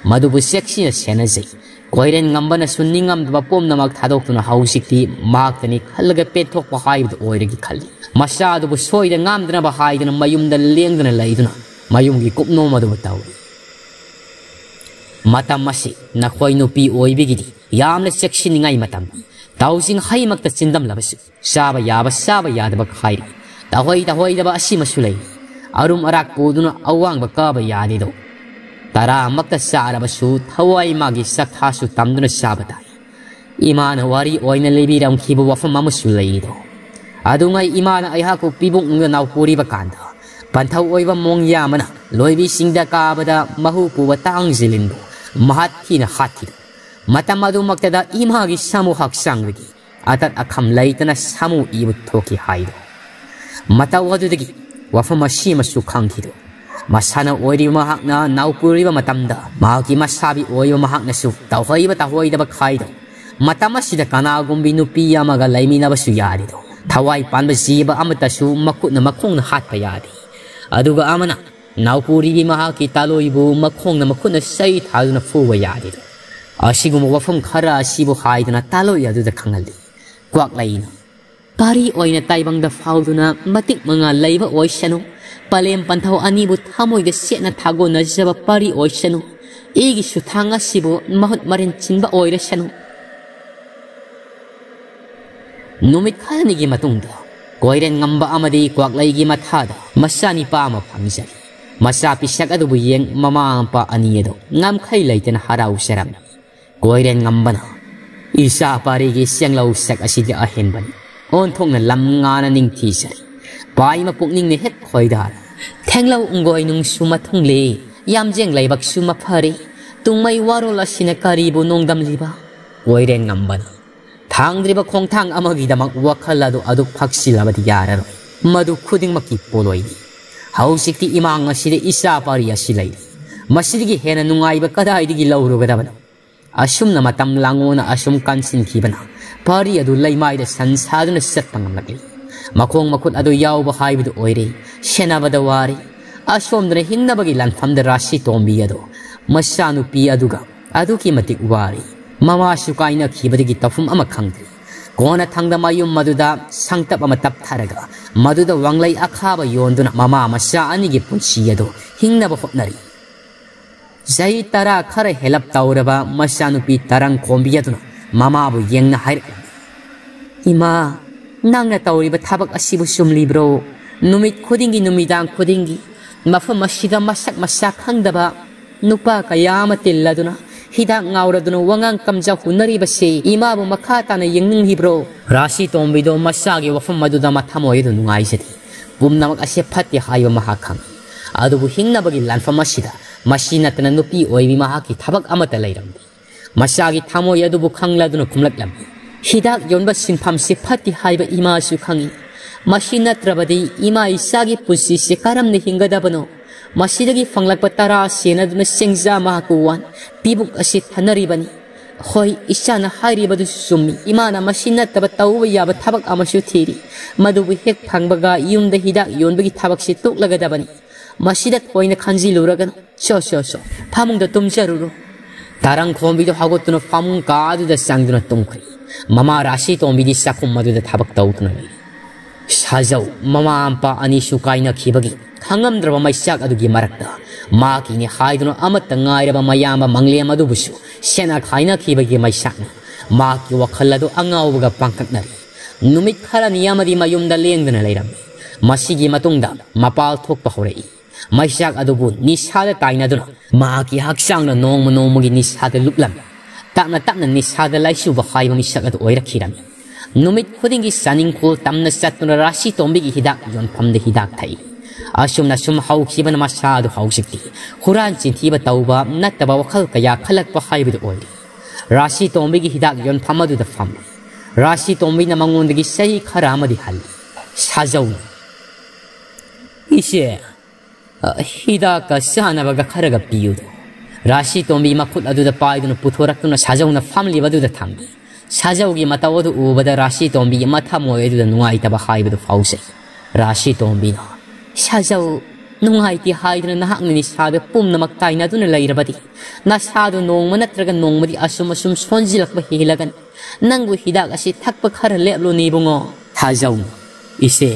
ꯃꯗꯨꯕꯨ ꯆꯦꯛꯁꯤꯟꯅ ꯁꯦꯟꯅꯖꯩ꯫ ꯀꯣꯏꯔꯦꯟ ꯉꯝꯕꯅꯁꯨ ꯅꯤꯡꯉꯝꯗꯕ ꯄꯨꯝꯅꯃꯛ ꯊꯥꯗꯣꯛꯇꯨꯅ ꯍꯧꯖꯤꯛꯇꯤ ꯃꯍꯥꯛꯇꯅꯤ ꯈꯜꯂꯒ ꯄꯦꯟꯊꯣꯛꯄ ꯍꯥꯏꯕꯗꯨ ꯑꯣꯏꯔꯒꯦ ꯈꯜꯂꯤ꯫ ꯃꯆꯥ ꯑꯗꯨꯕꯨ ꯁꯣꯏꯗ ꯉꯥꯝꯗꯅꯕ ꯍꯥꯏꯗꯨꯅ ꯃꯌꯨꯝꯗ ꯂꯦꯡꯗꯅ ꯂꯩꯗꯨꯅ ꯃꯌꯨꯝꯒꯤ ꯀꯨꯞꯅꯣꯝ ꯑꯗꯨꯕꯨ ꯇꯧꯔꯤ꯫ ꯃꯇꯝ ꯑꯁꯤ ꯅꯈꯣꯏ ꯅꯨꯄꯤ ꯑꯣꯏꯕꯤꯒꯤꯗꯤ ꯌꯥꯝꯅ ꯆꯦꯛꯁꯤꯟꯅꯤꯡꯉꯥꯏ ꯃꯇꯝꯅꯤ꯫ ꯇꯥꯎꯖꯤꯡ ꯍꯩꯃꯛꯇ ꯆꯤꯟꯗꯝꯂꯕꯁꯨ ꯆꯥꯕ ꯌꯥꯕ ꯆꯥꯕ ꯌꯥꯗꯕ ꯈꯥꯏꯔꯤ꯫ ꯇꯍꯣꯏ ꯇꯍꯣꯏꯗꯕ ꯑꯁꯤꯃꯁꯨ ꯂꯩ꯫ ꯑꯔꯨꯝ ꯑꯔꯥꯛ ꯄꯨꯗꯨꯅ ꯑꯋꯥꯡꯕ ꯀꯥꯕ ꯌꯥꯗꯦꯗꯣ꯫ ꯇꯔꯥꯃꯛꯇ ꯆꯥꯔꯕꯁꯨ ꯊꯋꯥꯏ ꯃꯥꯒꯤ ꯆꯥꯛꯊꯥꯁꯨ ꯇꯝꯗꯨꯅ ꯆꯥꯕ ꯇꯥꯏ꯫ ꯏꯃꯥꯅ ꯋꯥꯔꯤ ꯑꯣꯏꯅ ꯂꯤꯕꯤꯔꯝꯈꯤꯕ ꯋꯥꯐꯝ ꯑꯃꯁꯨ ꯂꯩꯔꯤꯗꯣ꯫ ꯑꯗꯨꯉꯩ ꯏꯃꯥꯅ ꯑꯩꯍꯥꯛꯄꯨ ꯄꯤꯕꯨꯡꯗ ꯅꯥꯎꯄꯨꯔꯤꯕ ꯀꯥꯟꯗ ꯄꯟꯊꯧ ꯑꯣꯏꯕ ꯃꯣꯡ ꯌꯥꯝꯕꯅ ꯂꯣꯏꯕꯤꯁꯤꯡꯗ ꯀꯥꯕꯗ ꯃꯍꯨ ꯄꯨꯕ ꯇꯥꯡꯖꯤꯂꯤꯟꯕꯨ ꯃꯍꯥꯠ ꯊꯤꯅ ꯍꯥꯠꯈꯤꯗꯣ꯫ ꯃꯇꯝ ꯑꯗꯨꯃꯛꯇꯗ ꯏꯃꯥꯒꯤ ꯁꯥꯃꯨ ꯍꯛꯆꯥꯡꯗꯒꯤ ꯑꯇꯠ ꯑꯈꯝ ꯂꯩꯇꯅ ꯁꯥꯃꯨ ꯏꯕꯨ ꯊꯣꯛꯈꯤ ꯍꯥꯏꯗꯣ꯫ ꯃꯇꯧ ꯑꯗꯨꯗꯒꯤ ꯋꯥꯐꯝ ꯑꯁꯤ ꯑꯃꯁꯨ ꯈꯪꯈꯤꯗꯣ꯫ ꯃꯁꯥꯅ ꯑꯣꯏꯔꯤꯕ ꯃꯍꯥꯛꯅ ꯅꯥꯎꯄꯨꯔꯤꯕ ꯃꯇꯝꯗ ꯃꯍꯥꯛꯀꯤ ꯃꯁꯥꯕꯤ ꯑꯣꯏꯕ ꯃꯍꯥꯛꯅꯁꯨ ꯇꯧꯍꯩꯕ ꯇꯧꯍꯣꯏꯗꯕ ꯈꯥꯏꯗꯣ꯫ ꯃꯇꯝ ꯑꯁꯤꯗ ꯀꯅꯥꯒꯨꯝꯕꯤ ꯅꯨꯄꯤ ꯑꯃꯒ ꯂꯩꯃꯤꯟꯅꯕꯁꯨ ꯌꯥꯔꯤꯗꯣ꯫ ꯊꯋꯥꯏ ꯄꯥꯟꯕ ꯖꯤꯕ ꯑꯃꯠꯇꯁꯨ ꯃꯈꯨꯠꯅ ꯃꯈꯣꯡꯅ ꯍꯥꯠꯄ ꯌꯥꯗꯦ꯫ ꯑꯗꯨꯒ ꯑꯃꯅ ꯅꯥꯎꯄꯨꯔꯤꯕꯤ ꯃꯍꯥꯛꯀꯤ ꯇꯥꯂꯣꯏꯕꯨ ꯃꯈꯣꯡꯅ ꯃꯈꯨꯠꯅ ꯆꯩ ꯊꯥꯗꯨꯅ ꯐꯨꯕ ꯌꯥꯗꯦꯗꯣ꯫ ꯑꯁꯤꯒꯨꯝꯕ ꯋꯥꯐꯝ ꯈꯔ ꯑꯁꯤꯕꯨ ꯍꯥꯏꯗꯨꯅ ꯇꯥꯂꯣꯏ ꯑꯗꯨꯗ ꯈꯪꯍꯜꯂꯤ꯫ ꯀ꯭ꯋꯥꯛꯂꯩꯅ ꯄꯥꯔꯤ ꯑꯣꯏꯅ ꯇꯥꯏꯕꯪꯗ ꯐꯥꯎꯗꯨꯅ ꯃꯇꯤꯛ ꯃꯉꯥ ꯂꯩꯕ ꯑꯣꯏꯁꯅꯨ꯫ ꯄꯂꯦꯝ ꯄꯟꯊꯧ ꯑꯅꯤꯕꯨ ꯊꯃꯣꯏꯗ ꯁꯦꯠꯅ ꯊꯥꯒꯣꯟꯅꯖꯕ ꯄꯥꯔꯤ ꯑꯣꯏꯁꯅꯨ꯫ ꯑꯩꯒꯤꯁꯨ ꯊꯥꯡ ꯑꯁꯤꯕꯨ ꯃꯍꯨꯠ ꯃꯔꯤꯟ ꯆꯤꯟꯕ ꯑꯣꯏꯔꯁꯅꯨ꯫ ꯅꯨꯃꯤꯠ ꯈꯔꯅꯤꯒꯤ ꯃꯇꯨꯡꯗ ꯀꯣꯏꯔꯦꯟ ꯉꯝꯕ ꯑꯃꯗꯤ ꯀ꯭ꯋꯥꯛꯂꯩꯒꯤ ꯃꯊꯥꯗ ꯃꯆꯥꯅꯤꯄꯥ ꯑꯃ ꯐꯪꯖꯔꯦ꯫ ꯃꯆꯥ ꯄꯤꯁꯛ ꯑꯗꯨꯕꯨ ꯌꯦꯡ ꯃꯃꯥ ꯃꯄꯥ ꯑꯅꯤ ꯑꯗꯨ ꯉꯝꯈꯩ ꯂꯩꯇꯅ ꯍꯔꯥꯎꯖꯔꯝꯃꯤ꯫ ꯀꯣꯏꯔꯦꯟ ꯉꯝꯕꯅ ꯏꯆꯥ ꯄꯥꯔꯤꯒꯤ ꯆꯦꯡꯂꯧ ꯁꯛ ꯑꯁꯤꯗꯤ ꯑꯍꯦꯟꯕꯅꯤ꯫ ꯑꯣꯟꯊꯣꯛꯅ ꯂꯝ ꯉꯥꯅ ꯅꯤꯡꯊꯤꯖꯔꯤ꯫ ꯄꯥꯏꯃ ꯄꯨꯛꯅꯤꯡꯅ ꯍꯦꯛ ꯈꯣꯏꯗꯥꯔꯦ꯫ ꯊꯦꯡꯂꯧ ꯎꯪꯒꯣꯏ ꯅꯨꯡꯁꯨ ꯃꯊꯨꯡꯂꯦ, ꯌꯥꯝꯖꯦꯡ ꯂꯩꯕꯛꯁꯨ ꯃꯐꯔꯦ꯫ ꯇꯨꯡꯃꯩ ꯋꯥꯔꯣꯜ ꯑꯁꯤꯅ ꯀꯔꯤꯕꯨ ꯅꯣꯡꯗꯝꯂꯤꯕ? ꯀꯣꯏꯔꯦꯟ ꯉꯝꯕꯅ ꯊꯥꯡꯗ꯭ꯔꯤꯕ ꯈꯣꯡꯊꯥꯡ ꯑꯃꯒꯤꯗꯃꯛ ꯋꯥꯈꯜ ꯑꯗꯨ ꯑꯗꯨꯛ ꯐꯛꯁꯤꯜꯂꯕꯗꯤ ꯌꯥꯔꯔꯣꯏ꯫ ꯃꯗꯨ ꯈꯨꯗꯤꯡꯃꯛꯀꯤ ꯄꯣꯠꯂꯣꯏꯅꯤ꯫ ꯍꯧꯖꯤꯛꯇꯤ ꯏꯃꯥꯡ ꯑꯁꯤꯗ ꯏꯆꯥ ꯄꯥꯔꯤ ꯑꯁꯤ ꯂꯩꯔꯤ꯫ ꯃꯁꯤꯗꯒꯤ ꯍꯦꯟꯅ ꯅꯨꯡꯉꯥꯏꯕ ꯀꯗꯥꯏꯗꯒꯤ ꯂꯧꯔꯨꯒꯗꯕꯅꯣ? ꯑꯁꯨꯝꯅ ꯃꯇꯝ ꯂꯥꯡꯉꯣꯅ ꯑꯁꯨꯝ ꯀꯟꯁꯤꯟꯈꯤꯕꯅ ꯄꯥꯔꯤ ꯑꯗꯨ ꯂꯩꯃꯥꯏꯗ ꯁꯟ ꯁꯥꯗꯨꯅ ꯆꯠꯄ ꯉꯝꯂꯛꯂꯤ꯫ ꯃꯈꯣꯡ ꯃꯈꯨꯠ ꯑꯗꯨ ꯌꯥꯎꯕ ꯍꯥꯏꯕꯗꯨ ꯑꯣꯏꯔꯦ꯫ ꯁꯦꯟꯅꯕꯗ ꯋꯥꯔꯦ꯫ ꯑꯁꯣꯝꯗꯅ ꯍꯤꯡꯅꯕꯒꯤ ꯂꯥꯟꯐꯝꯗ ꯔꯥꯁꯤ ꯇꯣꯝꯕꯤ ꯑꯗꯨ ꯃꯆꯥꯅꯨꯄꯤ ꯑꯗꯨꯒ ꯑꯗꯨꯛꯀꯤ ꯃꯇꯤꯛ ꯋꯥꯔꯦ꯫ ꯃꯃꯥꯁꯨ ꯀꯥꯏꯅꯈꯤꯕꯗꯒꯤ ꯇꯧꯐꯝ ꯑꯃ ꯈꯪꯗ꯭ꯔꯦ꯫ ꯀꯣꯟꯅ ꯊꯪꯗ ꯃꯌꯨꯝ ꯃꯗꯨꯗ ꯁꯪꯇꯞ ꯑꯃ ꯇꯞꯊꯔꯒ ꯃꯗꯨꯗ ꯋꯥꯡꯂꯩ ꯑꯈꯥꯕ ꯌꯣꯟꯗꯨꯅ ꯃꯃꯥ ꯃꯆꯥ ꯑꯅꯤꯒꯤ ꯄꯨꯟꯁꯤ ꯑꯗꯨ ꯍꯤꯡꯅꯕ ꯍꯣꯠꯅꯔꯤ꯫ ꯆꯍꯤ ꯇꯔꯥ ꯈꯔ ꯍꯦꯜꯂꯞ ꯇꯧꯔꯕ ꯃꯆꯥꯅꯨꯄꯤ ꯇꯔꯪ ꯈꯣꯝꯕꯤ ꯑꯗꯨꯅ ꯃꯃꯥꯕꯨ ꯌꯦꯡꯅ ꯍꯥꯏꯔꯛꯂꯝꯃꯤ, "ꯏꯃꯥ, ꯅꯪꯅ ꯇꯧꯔꯤꯕ ꯊꯕꯛ ꯑꯁꯤꯕꯨ ꯆꯨꯝꯂꯤꯕ꯭ꯔꯣ? ꯅꯨꯃꯤꯠ ꯈꯨꯗꯤꯡꯒꯤ, ꯅꯨꯃꯤꯗꯥꯡ ꯈꯨꯗꯤꯡꯒꯤ ꯃꯐꯝ ꯑꯁꯤꯗ ꯃꯁꯛ ꯃꯁꯥ ꯈꯪꯗꯕ ꯅꯨꯄꯥ ꯀꯌꯥ ꯑꯃ ꯇꯤꯜꯂꯗꯨꯅ, ꯍꯤꯗꯥꯛ ꯉꯥꯎꯔꯗꯨꯅ ꯋꯥꯉꯥꯡ ꯀꯝꯖ ꯍꯨꯟꯅꯔꯤꯕꯁꯤ ꯏꯃꯥꯕꯨ ꯃꯈꯥ ꯇꯥꯅ ꯌꯦꯡꯅꯤꯡꯂꯤꯕ꯭ꯔꯣ?" ꯔꯥꯁꯤ ꯇꯣꯝꯕꯤꯗꯣ ꯃꯆꯥꯒꯤ ꯋꯥꯐꯝ ꯑꯗꯨꯗ ꯃꯊꯃꯣꯏ ꯑꯗꯨ ꯅꯨꯡꯉꯥꯏꯖꯗꯦ꯫ ꯄꯨꯝꯅꯃꯛ ꯑꯁꯤ ꯐꯠꯇꯦ ꯍꯥꯏꯕ ꯃꯍꯥꯛ ꯈꯪꯏ꯫ ꯑꯗꯨꯕꯨ ꯍꯤꯡꯅꯕꯒꯤ ꯂꯥꯟꯐꯝ ꯑꯁꯤꯗ ꯃꯁꯤ ꯅꯠꯇꯅ ꯅꯨꯄꯤ ꯑꯣꯏꯕꯤ ꯃꯍꯥꯛꯀꯤ ꯊꯕꯛ ꯑꯃꯠꯇ ꯂꯩꯔꯝꯗꯦ꯫ ꯃꯆꯥꯒꯤ ꯊꯃꯣꯏ ꯑꯗꯨꯕꯨ ꯈꯪꯂꯗꯨꯅ ꯈꯨꯝꯂꯛꯂꯝꯃꯤ, "ꯍꯤꯗꯥꯛ ꯌꯣꯟꯕ ꯁꯤꯟꯐꯝꯁꯤ ꯐꯠꯇꯦ ꯍꯥꯏꯕ ꯏꯃꯥꯁꯨ ꯈꯪꯏ꯫ ꯃꯁꯤ ꯅꯠꯇ꯭ꯔꯕꯗꯤ ꯏꯃꯥ ꯏꯆꯥꯒꯤ ꯄꯨꯟꯁꯤꯁꯤ ꯀꯔꯝꯅ ꯍꯤꯡꯒꯗꯕꯅꯣ? ꯃꯁꯤꯗꯒꯤ ꯐꯪꯂꯛꯄ ꯇꯔꯥ ꯁꯦꯟ ꯑꯗꯨꯅ ꯆꯦꯡꯖꯥ ꯃꯍꯥꯛꯀꯤ ꯋꯥꯟ ꯄꯤꯕꯨꯛ ꯑꯁꯤ ꯊꯟꯅꯔꯤꯕꯅꯤ꯫ ꯍꯣꯏ, ꯏꯆꯥꯅ ꯍꯥꯏꯔꯤꯕꯗꯨꯁꯨ ꯆꯨꯝꯃꯤ꯫ ꯏꯃꯥꯅ ꯃꯁꯤ ꯅꯠꯇꯕ ꯇꯧꯕ ꯌꯥꯕ ꯊꯕꯛ ꯑꯃꯁꯨ ꯊꯤꯔꯤ꯫ ꯃꯗꯨꯕꯨ ꯍꯦꯛ ꯐꯪꯕꯒ ꯌꯨꯝꯗ ꯍꯤꯗꯥꯛ ꯌꯣꯟꯕꯒꯤ ꯊꯕꯛꯁꯤ ꯇꯣꯛꯂꯒꯗꯕꯅꯤ꯫ ꯃꯁꯤꯗ ꯊꯣꯏꯅ ꯈꯟꯖꯤꯜꯂꯨꯔꯒꯅꯨ꯫ ꯁꯣ, ꯁꯣ, ꯁꯣ꯫ ꯐꯃꯨꯡꯗ ꯇꯨꯝꯖꯔꯨꯔꯣ꯫" ꯇꯔꯪ ꯈꯣꯝꯕꯤꯗꯨ ꯍꯧꯒꯠꯇꯨꯅ ꯐꯃꯨꯡ ꯀꯥꯗꯨꯗ ꯆꯪꯗꯨꯅ ꯇꯨꯝꯈ꯭ꯔꯦ꯫ ꯃꯃꯥ ꯔꯥꯁꯤ ꯇꯣꯝꯕꯤꯗꯤ ꯆꯥꯛꯈꯨꯝ ꯑꯗꯨꯗ ꯊꯕꯛ ꯇꯧꯗꯨꯅ ꯂꯩꯔꯤ꯫ ꯁꯥꯖꯧ ꯃꯃꯥ ꯃꯄꯥ ꯑꯅꯤꯁꯨ ꯀꯥꯏꯅꯈꯤꯕꯒꯤ ꯈꯪꯉꯝꯗ꯭ꯔꯕ ꯃꯩꯆꯥꯛ ꯑꯗꯨꯒꯤ ꯃꯔꯛꯇ ꯃꯍꯥꯛꯀꯤꯅꯤ ꯍꯥꯏꯗꯨꯅ ꯑꯃꯠꯇ ꯉꯥꯏꯔꯕ ꯃꯌꯥꯝꯕ ꯃꯪꯂꯦꯝ ꯑꯗꯨꯕꯨꯁꯨ ꯁꯦꯟꯅ ꯈꯥꯏꯅꯈꯤꯕꯒꯤ ꯃꯩꯆꯥꯛꯅ ꯃꯍꯥꯛꯀꯤ ꯋꯥꯈꯜ ꯑꯗꯨ ꯑꯉꯥꯎꯕꯒ ꯄꯥꯡꯀꯛꯅꯔꯤ꯫ ꯅꯨꯃꯤꯠ ꯈꯔꯅꯤ ꯑꯃꯗꯤ ꯃꯌꯨꯝꯗ ꯂꯦꯡꯗꯅ ꯂꯩꯔꯝꯃꯤ꯫ ꯃꯁꯤꯒꯤ ꯃꯇꯨꯡꯗ ꯃꯄꯥꯜ ꯊꯣꯛꯄ ꯍꯧꯔꯛꯏ꯫ ꯃꯩꯆꯥꯛ ꯑꯗꯨꯕꯨ ꯅꯤꯁꯥꯗ ꯇꯥꯏꯅꯗꯨꯅ ꯃꯍꯥꯛꯀꯤ ꯍꯛꯆꯥꯡꯅ ꯅꯣꯡꯃ ꯅꯣꯡꯃꯒꯤ ꯅꯤꯁꯥꯗ ꯂꯨꯞꯂꯝꯃꯤ꯫ ꯇꯞꯅ ꯇꯞꯅ ꯅꯤꯁꯥꯗ ꯂꯥꯏꯆꯨꯕ ꯍꯥꯏꯕ ꯃꯤꯁꯛ ꯑꯗꯨ ꯑꯣꯏꯔꯛꯈꯤꯔꯝꯃꯤ꯫ ꯅꯨꯃꯤꯠ ꯈꯨꯗꯤꯡꯒꯤ ꯆꯥꯅꯤꯡꯈꯣꯜ ꯇꯝꯅ ꯆꯠꯇꯨꯅ ꯔꯥꯁꯤ ꯇꯣꯝꯕꯤꯒꯤ ꯍꯤꯗꯥꯛ ꯌꯣꯟꯐꯝꯗ ꯍꯤꯗꯥꯛ ꯊꯛꯏ꯫ ꯑꯁꯨꯝꯅ ꯁꯨꯝ ꯍꯧꯈꯤꯕꯅ ꯃꯁꯥ ꯑꯗꯨ ꯍꯧꯖꯤꯛꯇꯤ ꯍꯨꯔꯥꯟ ꯆꯤꯟꯊꯤꯕ ꯇꯧꯕ ꯅꯠꯇꯕ ꯋꯥꯈꯜ ꯀꯌꯥ ꯈꯜꯂꯛꯄ ꯍꯥꯏꯕꯗꯨ ꯑꯣꯏꯔꯤ꯫ ꯔꯥꯁꯤ ꯇꯣꯝꯕꯤꯒꯤ ꯍꯤꯗꯥꯛ ꯌꯣꯟꯐꯝ ꯑꯗꯨꯗ ꯐꯝꯂꯤ꯫ ꯔꯥꯁꯤ ꯇꯣꯝꯕꯤꯅ ꯃꯉꯣꯟꯗꯒꯤ ꯆꯍꯤ ꯈꯔ ꯑꯃꯗꯤ ꯍꯜꯂꯤ꯫ ꯁꯥꯖꯧꯅ, "ꯏꯆꯦ, ꯑ, ꯍꯤꯗꯥꯛꯀ ꯆꯥꯅꯕꯒ ꯈꯔꯒ ꯄꯤꯌꯨꯗꯣ꯫" ꯔꯥꯁꯤ ꯇꯣꯝꯕꯤ ꯃꯈꯨꯠ ꯑꯗꯨꯗ ꯄꯥꯏꯗꯨꯅ ꯄꯨꯊꯣꯔꯛꯇꯨꯅ ꯁꯥꯖꯧꯅ ꯐꯝꯂꯤꯕ ꯑꯗꯨꯗ ꯊꯝꯃꯤ꯫ ꯁꯥꯖꯧꯒꯤ ꯃꯇꯧ ꯑꯗꯨ ꯎꯕꯗ ꯔꯥꯁꯤ ꯇꯣꯝꯕꯤꯒꯤ ꯃꯊꯃꯣꯏ ꯑꯗꯨꯗ ꯅꯨꯡꯉꯥꯏꯇꯕ ꯍꯥꯏꯕꯗꯨ ꯐꯥꯎꯖꯩ꯫ ꯔꯥꯁꯤ ꯇꯣꯝꯕꯤꯅ, "ꯁꯥꯖꯧ, ꯅꯨꯡꯉꯥꯏꯇꯦ ꯍꯥꯏꯗꯨꯅ ꯅꯍꯥꯛꯅ ꯅꯤꯁꯥꯗ ꯄꯨꯝꯅꯃꯛ ꯇꯥꯏꯅꯗꯨꯅ ꯂꯩꯔꯕꯗꯤ ꯅꯁꯥꯗꯨ ꯅꯣꯡꯃ ꯅꯠꯇ꯭ꯔꯒ ꯅꯣꯡꯃꯗꯤ ꯑꯁꯨꯝ ꯑꯁꯨꯝ ꯁꯣꯟꯖꯤꯜꯂꯛꯄ ꯍꯦꯜꯂꯒꯅꯤ꯫ ꯅꯪꯕꯨ ꯍꯤꯗꯥꯛ ꯑꯁꯤ ꯊꯛꯄ ꯈꯔ ꯂꯦꯞꯂꯨꯅꯦ ꯏꯕꯨꯡꯉꯣ꯫" ꯁꯥꯖꯧꯅ, "ꯏꯆꯦ,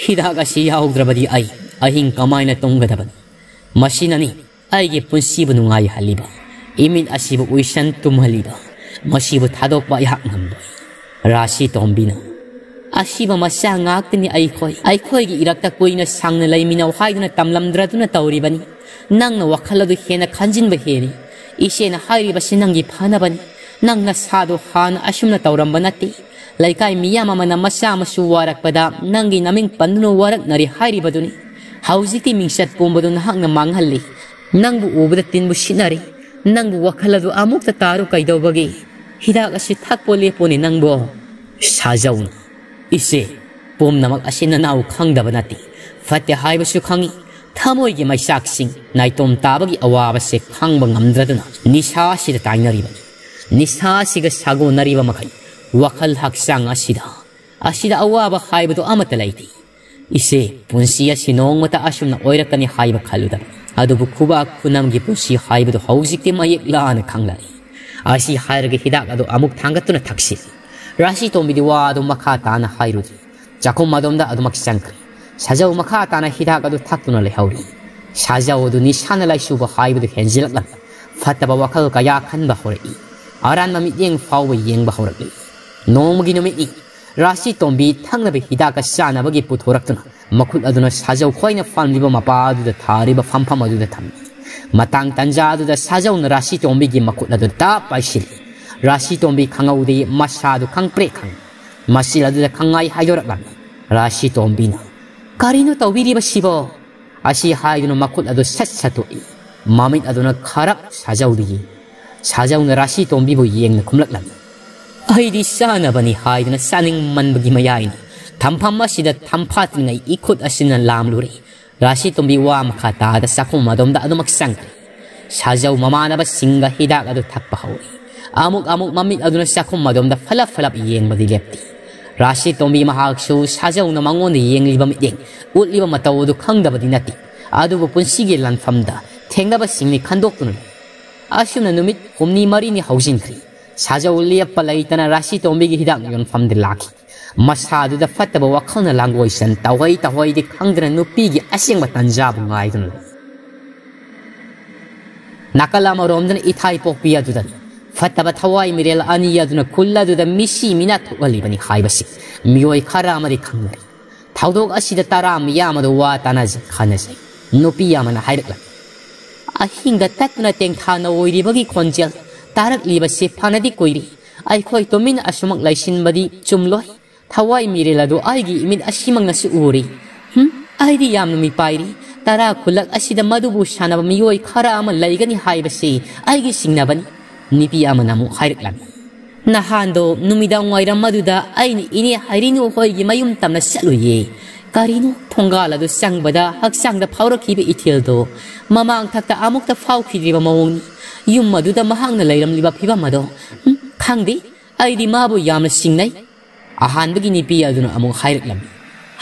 ꯍꯤꯗꯥꯛ ꯑꯁꯤ ꯌꯥꯎꯗ꯭ꯔꯕꯗꯤ ꯑꯩ ꯑꯍꯤꯡ ꯀꯃꯥꯏꯅ ꯇꯨꯝꯒꯗꯕꯅꯣ? ꯃꯁꯤꯅꯅꯤ ꯑꯩꯒꯤ ꯄꯨꯟꯁꯤꯕꯨ ꯅꯨꯡꯉꯥꯏꯍꯜꯂꯤꯕ, ꯏꯃꯤꯠ ꯑꯁꯤꯕꯨ ꯎꯏꯁꯟ ꯇꯨꯝꯍꯜꯂꯤꯕ꯫ ꯃꯁꯤꯕꯨ ꯊꯥꯗꯣꯛꯄ ꯑꯩꯍꯥꯛ ꯉꯝꯂꯣꯏ꯫" ꯔꯥꯁꯤ ꯇꯣꯝꯕꯤꯅ, "ꯑꯁꯤꯕ ꯃꯆꯥ ꯉꯥꯛꯇꯅꯤ ꯑꯩꯈꯣꯏ꯫ ꯑꯩꯈꯣꯏꯒꯤ ꯏꯔꯛꯇ ꯀꯨꯏꯅ ꯁꯥꯡꯅ ꯂꯩꯃꯤꯟꯅꯧ ꯍꯥꯏꯗꯨꯅ ꯇꯝꯂꯝꯗ꯭ꯔꯗꯨꯅ ꯇꯧꯔꯤꯕꯅꯤ꯫ ꯅꯪꯅ ꯋꯥꯈꯜ ꯑꯗꯨ ꯍꯦꯟꯅ ꯈꯟꯖꯤꯟꯕ ꯍꯦꯜꯂꯤ꯫ ꯏꯆꯦꯅ ꯍꯥꯏꯔꯤꯕꯁꯤ ꯅꯪꯒꯤ ꯐꯅꯕꯅꯤ꯫ ꯅꯪ ꯅꯁꯥꯗꯨ ꯍꯥꯟꯅ ꯑꯁꯨꯝꯅ ꯇꯧꯔꯝꯕ ꯅꯠꯇꯦ꯫ ꯂꯩꯀꯥꯏ ꯃꯤꯌꯥꯝ ꯑꯃꯅ ꯃꯆꯥ ꯃꯁꯨ ꯋꯥꯔꯛꯄꯗ ꯅꯪꯒꯤ ꯅꯃꯤꯡ ꯄꯟꯗꯨꯅ ꯋꯥꯔꯛꯅꯔꯤ ꯍꯥꯏꯔꯤꯕꯗꯨꯅꯤ꯫ ꯍꯧꯖꯤꯛꯇꯤ ꯃꯤꯡꯆꯠ ꯄꯨꯝꯕꯗꯨ ꯅꯍꯥꯛꯅ ꯃꯥꯡꯍꯜꯂꯤ꯫ ꯅꯪꯕꯨ ꯎꯕꯗ ꯇꯤꯟꯕꯨ ꯁꯤꯠꯅꯔꯤ꯫ ꯅꯪꯕꯨ ꯋꯥꯈꯜ ꯑꯗꯨ ꯑꯃꯨꯛꯇ ꯇꯥꯔꯨ ꯀꯩꯗꯧꯕꯒꯤ? ꯍꯤꯗꯥꯛ ꯑꯁꯤ ꯊꯛꯄ ꯂꯦꯞꯄꯣꯅꯦ ꯅꯪꯕꯣ꯫" ꯁꯥꯖꯧꯅ, "ꯏꯆꯦ, ꯄꯨꯝꯅꯃꯛ ꯑꯁꯤ ꯅꯅꯥꯎ ꯈꯪꯗꯕ ꯅꯠꯇꯦ꯫ ꯐꯠꯇꯦ ꯍꯥꯏꯕꯁꯨ ꯈꯪꯏ꯫ ꯊꯃꯣꯏꯒꯤ ꯃꯩꯆꯥꯛꯁꯤꯡ ꯅꯥꯏꯇꯣꯝ ꯇꯥꯕꯒꯤ ꯑꯋꯥꯕꯁꯦ ꯈꯥꯡꯕ ꯉꯝꯗ꯭ꯔꯗꯨꯅ ꯅꯤꯁꯥ ꯑꯁꯤꯗ ꯇꯥꯏꯅꯔꯤꯕꯅꯤ꯫ ꯅꯤꯁꯥ ꯑꯁꯤꯒ ꯁꯥꯒꯣꯟꯅꯔꯤꯕ ꯃꯈꯩ ꯋꯥꯈꯜ ꯍꯛꯆꯥꯡ ꯑꯁꯤꯗ, ꯑꯁꯤꯗ ꯑꯋꯥꯕ ꯍꯥꯏꯕꯗꯨ ꯑꯃꯠꯇ ꯂꯩꯇꯦ꯫ ꯏꯆꯦ, ꯄꯨꯟꯁꯤ ꯑꯁꯤ ꯅꯣꯡꯃꯇ ꯑꯁꯨꯝꯅ ꯑꯣꯏꯔꯛꯀꯅꯤ ꯍꯥꯏꯕ ꯈꯜꯂꯨꯗꯕ꯫ ꯑꯗꯨꯕꯨ ꯈꯨꯕꯥꯛ ꯈꯨꯅꯝꯒꯤ ꯄꯨꯟꯁꯤ ꯍꯥꯏꯕꯗꯨ ꯍꯧꯖꯤꯛꯇꯤ ꯃꯌꯦꯛ ꯂꯥꯅ ꯈꯪꯂꯛꯏ꯫" ꯑꯁꯤ ꯍꯥꯏꯔꯒ ꯍꯤꯗꯥꯛ ꯑꯗꯨ ꯑꯃꯨꯛ ꯊꯥꯡꯒꯠꯇꯨꯅ ꯊꯛꯁꯤꯜꯂꯤ꯫ ꯔꯥꯁꯤ ꯇꯣꯝꯕꯤꯗꯤ ꯋꯥ ꯑꯗꯨ ꯃꯈꯥ ꯇꯥꯅ ꯍꯥꯏꯔꯨꯗꯦ꯫ ꯆꯥꯛꯈꯨꯝ ꯑꯗꯣꯝꯗ ꯑꯗꯨꯃꯛ ꯆꯪꯈ꯭ꯔꯦ꯫ ꯁꯥꯖꯧ ꯃꯈꯥ ꯇꯥꯅ ꯍꯤꯗꯥꯛ ꯑꯗꯨ ꯊꯛꯇꯨꯅ ꯂꯩꯍꯧꯔꯤ꯫ ꯁꯥꯖꯧ ꯑꯗꯨ ꯅꯤꯁꯥꯅ ꯂꯥꯏꯆꯨꯕ ꯍꯥꯏꯕꯗꯨ ꯍꯦꯟꯖꯤꯜꯂꯛꯂꯝꯃꯤ꯫ ꯐꯠꯇꯕ ꯋꯥꯈꯜ ꯀꯌꯥ ꯈꯟꯕ ꯍꯧꯔꯛꯏ꯫ ꯑꯔꯥꯟꯕ ꯃꯤꯠꯌꯦꯡ ꯐꯥꯎꯕ ꯌꯦꯡꯕ ꯍꯧꯔꯛꯂꯤ꯫ ꯅꯣꯡꯃꯒꯤ ꯅꯨꯃꯤꯠꯅꯤ꯫ ꯔꯥꯁꯤ ꯇꯣꯝꯕꯤ ꯊꯛꯅꯕ ꯍꯤꯗꯥꯛꯀ ꯆꯥꯅꯕꯒꯤ ꯄꯨꯊꯣꯔꯛꯇꯨꯅ ꯃꯈꯨꯠ ꯑꯗꯨꯅ ꯁꯥꯖꯧ ꯈꯣꯏꯅ ꯐꯝꯂꯤꯕ ꯃꯄꯥ ꯑꯗꯨꯗ ꯊꯥꯔꯤꯕ ꯐꯝꯐꯝ ꯑꯗꯨꯗ ꯊꯝꯃꯤ꯫ ꯃꯇꯥꯡ ꯇꯟꯖꯥ ꯑꯗꯨꯗ ꯁꯥꯖꯧꯅ ꯔꯥꯁꯤ ꯇꯣꯝꯕꯤꯒꯤ ꯃꯈꯨꯠ ꯑꯗꯨ ꯇꯞ ꯄꯥꯏꯁꯤꯜꯂꯤ꯫ ꯔꯥꯁꯤ ꯇꯣꯝꯕꯤ ꯈꯪꯍꯧꯗꯦ, ꯃꯁꯥꯗꯨ ꯈꯪꯄ꯭ꯔꯦꯛ ꯈꯪꯏ꯫ ꯃꯆꯤꯜ ꯑꯗꯨꯗ ꯈꯪꯉꯥꯏ ꯍꯥꯏꯗꯣꯔꯛꯂꯝꯃꯤ꯫ ꯔꯥꯁꯤ ꯇꯣꯝꯕꯤꯅ, "ꯀꯔꯤꯅꯣ ꯇꯧꯕꯤꯔꯤꯕꯁꯤꯕꯣ?" ꯑꯁꯤ ꯍꯥꯏꯗꯨꯅ ꯃꯈꯨꯠ ꯑꯗꯨ ꯁꯠ ꯁꯠꯇꯣꯛꯏ꯫ ꯃꯃꯤꯠ ꯑꯗꯨꯅ ꯈꯔꯞ ꯁꯥꯖꯧꯗ ꯌꯦꯡꯏ꯫ ꯁꯥꯖꯧꯅ ꯔꯥꯁꯤ ꯇꯣꯝꯕꯤꯕꯨ ꯌꯦꯡꯅ ꯈꯨꯝꯂꯛꯂꯝꯃꯤ꯫ "ꯑꯩꯗꯤ ꯆꯥꯅꯕꯅꯤ ꯍꯥꯏꯗꯨꯅ ꯆꯥꯅꯤꯡꯃꯟꯕꯒꯤ ꯃꯌꯥꯏꯅ ꯊꯝꯐꯝ ꯑꯁꯤꯗ ꯊꯝꯐꯥꯠꯇ꯭ꯔꯤꯉꯩ ꯏꯈꯨꯠ ꯑꯁꯤꯅ ꯂꯥꯝꯂꯨꯔꯦ꯫" ꯔꯥꯁꯤ ꯇꯣꯝꯕꯤ ꯋꯥ ꯃꯈꯥ ꯇꯥꯗ ꯆꯥꯛꯈꯨꯝ ꯑꯗꯣꯝꯗ ꯑꯗꯨꯃꯛ ꯆꯪꯈ꯭ꯔꯦ꯫ ꯁꯥꯖꯧ ꯃꯃꯥꯟꯅꯕꯁꯤꯡꯒ ꯍꯤꯗꯥꯛ ꯑꯗꯨ ꯊꯛꯄ ꯍꯧꯔꯦ꯫ ꯑꯃꯨꯛ ꯑꯃꯨꯛ ꯃꯃꯤꯠ ꯑꯗꯨꯅ ꯆꯥꯛꯈꯨꯝ ꯑꯗꯣꯝꯗ ꯐꯂꯞ ꯐꯂꯞ ꯌꯦꯡꯕꯗꯤ ꯂꯦꯞꯇꯦ꯫ ꯔꯥꯁꯤ ꯇꯣꯝꯕꯤ ꯃꯍꯥꯛꯁꯨ ꯁꯥꯖꯧꯅ ꯃꯉꯣꯟꯗ ꯌꯦꯡꯂꯤꯕ ꯃꯤꯠꯌꯦꯡ, ꯎꯠꯂꯤꯕ ꯃꯇꯧ ꯑꯗꯨ ꯈꯪꯗꯕꯗꯤ ꯅꯠꯇꯦ꯫ ꯑꯗꯨꯕꯨ ꯄꯨꯟꯁꯤꯒꯤ ꯂꯥꯟꯐꯝꯗ ꯊꯦꯡꯅꯕꯁꯤꯡꯅꯤ ꯈꯟꯗꯣꯛꯇꯨꯅ ꯂꯩ꯫ ꯑꯁꯨꯝꯅ ꯅꯨꯃꯤꯠ ꯍꯨꯝꯅꯤ ꯃꯔꯤꯅꯤ ꯍꯧꯖꯤꯟꯈ꯭ꯔꯦ꯫ ꯁꯥꯖꯧ ꯂꯦꯞꯄ ꯂꯩꯇꯅ ꯔꯥꯁꯤ ꯇꯣꯝꯕꯤꯒꯤ ꯍꯤꯗꯥꯛ ꯌꯣꯟꯐꯝꯗ ꯂꯥꯛꯈꯤ꯫ ꯃꯁꯥꯗꯨꯗ ꯐꯠꯇꯕ ꯋꯥꯈꯜꯅ ꯂꯥꯡꯒꯣꯏ ꯆꯟ ꯇꯧꯍꯩ ꯇꯧꯍꯩꯗꯤ ꯈꯪꯗꯅ ꯅꯨꯄꯤꯒꯤ ꯑꯁꯦꯡꯕ ꯇꯟꯖꯥꯕꯨ ꯉꯥꯏꯗꯨꯅ ꯂꯩ꯫ ꯅꯥꯀꯜ ꯑꯃꯔꯣꯝꯗꯅ ꯏꯊꯥꯏ ꯄꯣꯛꯄꯤ ꯑꯗꯨꯗꯅꯤ꯫ ꯐꯠꯇꯕ ꯊꯋꯥꯏ ꯃꯤꯔꯦꯜ ꯑꯅꯤ ꯑꯗꯨꯅ ꯈꯨꯜ ꯑꯗꯨꯗ ꯃꯤꯁꯤ ꯃꯤꯅꯥ ꯊꯣꯛꯍꯜꯂꯤꯕꯅꯤ ꯍꯥꯏꯕꯁꯤ ꯃꯤꯑꯣꯏ ꯈꯔ ꯑꯃꯗꯤ ꯈꯪꯅꯔꯤ꯫ ꯊꯧꯗꯣꯛ ꯑꯁꯤꯗ ꯇꯔꯥ ꯃꯤꯌꯥꯝ ꯑꯗꯨ ꯋꯥ ꯇꯥꯅꯖꯩ ꯈꯟꯅꯖꯩ꯫ ꯅꯨꯄꯤ ꯑꯃꯅ ꯍꯥꯏꯔꯛꯂꯝꯃꯤ, "ꯑꯍꯤꯡꯗ ꯇꯠꯇꯨꯅ ꯇꯦꯡꯊꯥꯅ ꯑꯣꯏꯔꯤꯕꯒꯤ ꯈꯣꯟꯖꯦꯜ ꯇꯥꯔꯛꯂꯤꯕꯁꯤ ꯐꯅꯗꯤ ꯀꯨꯏꯔꯦ꯫ ꯑꯩꯈꯣꯏ ꯇꯨꯃꯤꯟꯅ ꯑꯁꯨꯃꯛ ꯂꯩꯁꯤꯟꯕꯗꯤ ꯆꯨꯝꯂꯣꯏ꯫ ꯊꯋꯥꯏ ꯃꯤꯔꯦꯜ ꯑꯗꯨ ꯑꯩꯒꯤ ꯏꯃꯤꯠ ꯑꯁꯤꯃꯛꯅꯁꯨ ꯎꯔꯤ꯫ ꯍꯨꯝ, ꯑꯩꯗꯤ ꯌꯥꯝꯅ ꯃꯤꯄꯥꯏꯔꯤ꯫ ꯇꯔꯥ ꯈꯨꯜꯂꯛ ꯑꯁꯤꯗ ꯃꯗꯨꯕꯨ ꯁꯥꯟꯅꯕ ꯃꯤꯑꯣꯏ ꯈꯔ ꯑꯃ ꯂꯩꯒꯅꯤ ꯍꯥꯏꯕꯁꯤ ꯑꯩꯒꯤ ꯆꯤꯡꯅꯕꯅꯤ꯫" ꯅꯨꯄꯤ ꯑꯃꯅ ꯑꯃꯨꯛ ꯍꯥꯏꯔꯛꯂꯝꯃꯤ, "ꯅꯍꯥꯟꯗꯣ ꯅꯨꯃꯤꯗꯥꯡ ꯋꯥꯏꯔꯝ ꯑꯗꯨꯗ ꯑꯩꯅ ꯏꯅꯦ ꯍꯥꯏꯔꯤꯅꯨ ꯍꯣꯏꯒꯤ ꯃꯌꯨꯝ ꯇꯝꯅ ꯆꯠꯂꯨꯏꯌꯦ꯫ ꯀꯔꯤꯅꯣ, ꯊꯣꯡꯒꯥꯜ ꯑꯗꯨ ꯆꯪꯕꯗ ꯍꯛꯆꯥꯡꯗ ꯐꯥꯎꯔꯛꯈꯤꯕ ꯏꯊꯤꯜꯗꯣ ꯃꯃꯥꯡ ꯊꯛꯇ ꯑꯃꯨꯛꯇ ꯐꯥꯎꯈꯤꯗ꯭ꯔꯤꯕ ꯃꯑꯣꯡꯅꯤ꯫ ꯌꯨꯝ ꯑꯗꯨꯗ ꯃꯍꯥꯛꯅ ꯂꯩꯔꯝꯂꯤꯕ ꯐꯤꯕꯝ ꯑꯗꯣ, ꯎꯝ, ꯈꯪꯗꯦ, ꯑꯩꯗꯤ ꯃꯥꯕꯨ ꯌꯥꯝꯅ ꯆꯤꯡꯅꯩ꯫" ꯑꯍꯥꯟꯕꯒꯤ ꯅꯨꯄꯤ ꯑꯗꯨꯅ ꯑꯃꯨꯛ ꯍꯥꯏꯔꯛꯂꯝꯃꯤ,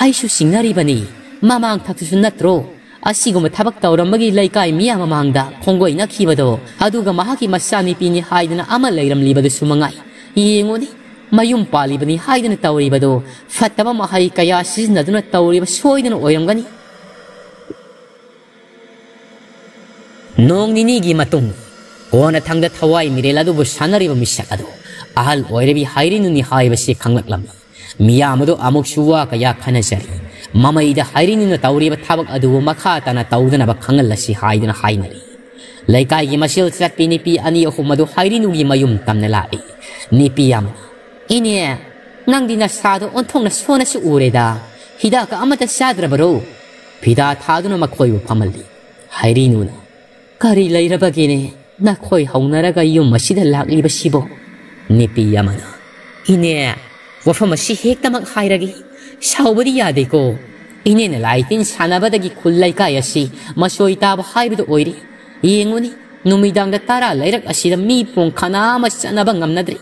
"ꯑꯩꯁꯨ ꯆꯤꯡꯅꯔꯤꯕꯅꯤ꯫ ꯃꯃꯥꯡ ꯊꯛꯇꯁꯨ ꯅꯠꯇ꯭ꯔꯣ ꯑꯁꯤꯒꯨꯝꯕ ꯊꯕꯛ ꯇꯧꯔꯝꯕꯒꯤ ꯂꯩꯀꯥꯏ ꯃꯤꯌꯥꯝ ꯃꯃꯥꯡꯗ ꯈꯣꯡꯒꯣꯏꯅꯈꯤꯕꯗꯣ? ꯑꯗꯨꯒ ꯃꯍꯥꯛꯀꯤ ꯃꯆꯥꯅꯨꯄꯤꯅꯤ ꯍꯥꯏꯗꯨꯅ ꯑꯃ ꯂꯩꯔꯝꯂꯤꯕꯗꯨꯁꯨ ꯃꯉꯥꯏ꯫ ꯌꯦꯡꯉꯨꯅꯦ, ꯃꯌꯨꯝ ꯄꯥꯜꯂꯤꯕꯅꯤ ꯍꯥꯏꯗꯨꯅ ꯇꯧꯔꯤꯕꯗꯨ ꯐꯠꯇꯕ ꯃꯍꯩ ꯀꯌꯥ ꯁꯤꯖꯤꯟꯅꯗꯨꯅ ꯇꯧꯔꯤꯕ ꯁꯣꯏꯗꯅ ꯑꯣꯏꯔꯝꯒꯅꯤ꯫ ꯅꯣꯡ ꯅꯤꯅꯤꯒꯤ ꯃꯇꯨꯡ, ꯀꯣꯟꯅꯊꯪꯗ ꯊꯋꯥꯏ ꯃꯤꯔꯦꯜ ꯑꯗꯨꯕꯨ ꯁꯥꯟꯅꯔꯤꯕ ꯃꯤꯁꯛ ꯑꯗꯨ ꯑꯍꯜ ꯑꯣꯏꯔꯕꯤ ꯍꯥꯏꯔꯤꯅꯨꯅꯤ ꯍꯥꯏꯕꯁꯤ ꯈꯪꯂꯛꯂꯝꯃꯤ꯫ ꯃꯤꯌꯥꯝ ꯑꯗꯨ ꯑꯃꯨꯛꯁꯨ ꯋꯥ ꯀꯌꯥ ꯈꯟꯅꯖꯔꯤ꯫ ꯃꯃꯩꯗ ꯍꯥꯏꯔꯤꯅꯨꯅ ꯇꯧꯔꯤꯕ ꯊꯕꯛ ꯑꯗꯨꯕꯨ ꯃꯈꯥ ꯇꯥꯅ ꯇꯧꯗꯅꯕ ꯈꯪꯍꯜꯂꯁꯤ ꯍꯥꯏꯗꯨꯅ ꯍꯥꯏꯅꯔꯤ꯫ ꯂꯩꯀꯥꯏꯒꯤ ꯃꯁꯦꯜ ꯆꯠꯄꯤ ꯅꯨꯄꯤ ꯑꯅꯤ ꯑꯍꯨꯝ ꯑꯗꯨ ꯍꯥꯏꯔꯤꯅꯨꯒꯤ ꯃꯌꯨꯝ ꯇꯝꯅ ꯂꯥꯛꯏ꯫ ꯅꯨꯄꯤ ꯑꯃꯅ, "ꯏꯅꯦ, ꯅꯪꯗꯤ ꯅꯁꯥꯗꯣ ꯑꯣꯟꯊꯣꯛꯅ ꯁꯣꯟꯅꯁꯨ ꯎꯔꯦꯗ꯫ ꯍꯤꯗꯥꯛꯀ ꯑꯃꯠꯇ ꯆꯥꯗ꯭ꯔꯕꯔꯣ?" ꯐꯤꯗꯥ ꯊꯥꯗꯨꯅ ꯃꯈꯣꯏꯕꯨ ꯐꯝꯍꯜꯂꯤ꯫ ꯍꯥꯏꯔꯤꯅꯨꯅ, "ꯀꯔꯤ ꯂꯩꯔꯕꯒꯦꯅꯦ? ꯅꯈꯣꯏ ꯍꯧꯅꯔꯒ ꯌꯨꯝ ꯑꯁꯤꯗ ꯂꯥꯛꯂꯤꯕꯁꯤꯕꯣ?" ꯅꯨꯄꯤ ꯑꯃꯅ, "ꯏꯅꯦ, ꯋꯥꯐꯝ ꯑꯁꯤ ꯍꯦꯛꯇꯃꯛ ꯍꯥꯏꯔꯒꯦ꯫ ꯁꯥꯎꯕꯗꯤ ꯌꯥꯗꯦꯀꯣ꯫ ꯏꯅꯦꯅ ꯂꯥꯏ ꯇꯤꯟ ꯁꯥꯟꯅꯕꯗꯒꯤ ꯈꯨꯜ ꯂꯩꯀꯥꯏ ꯑꯁꯤ ꯃꯆꯣꯏ ꯇꯥꯕ ꯍꯥꯏꯕꯗꯨ ꯑꯣꯏꯔꯦ꯫ ꯌꯦꯡꯉꯨꯅꯤ, ꯅꯨꯃꯤꯗꯥꯡꯗ ꯇꯔꯥ ꯂꯩꯔꯛ ꯑꯁꯤꯗ ꯃꯤ ꯄꯨꯡ ꯈꯅꯥ ꯑꯃ ꯆꯠꯅꯕ ꯉꯝꯅꯗ꯭ꯔꯦ꯫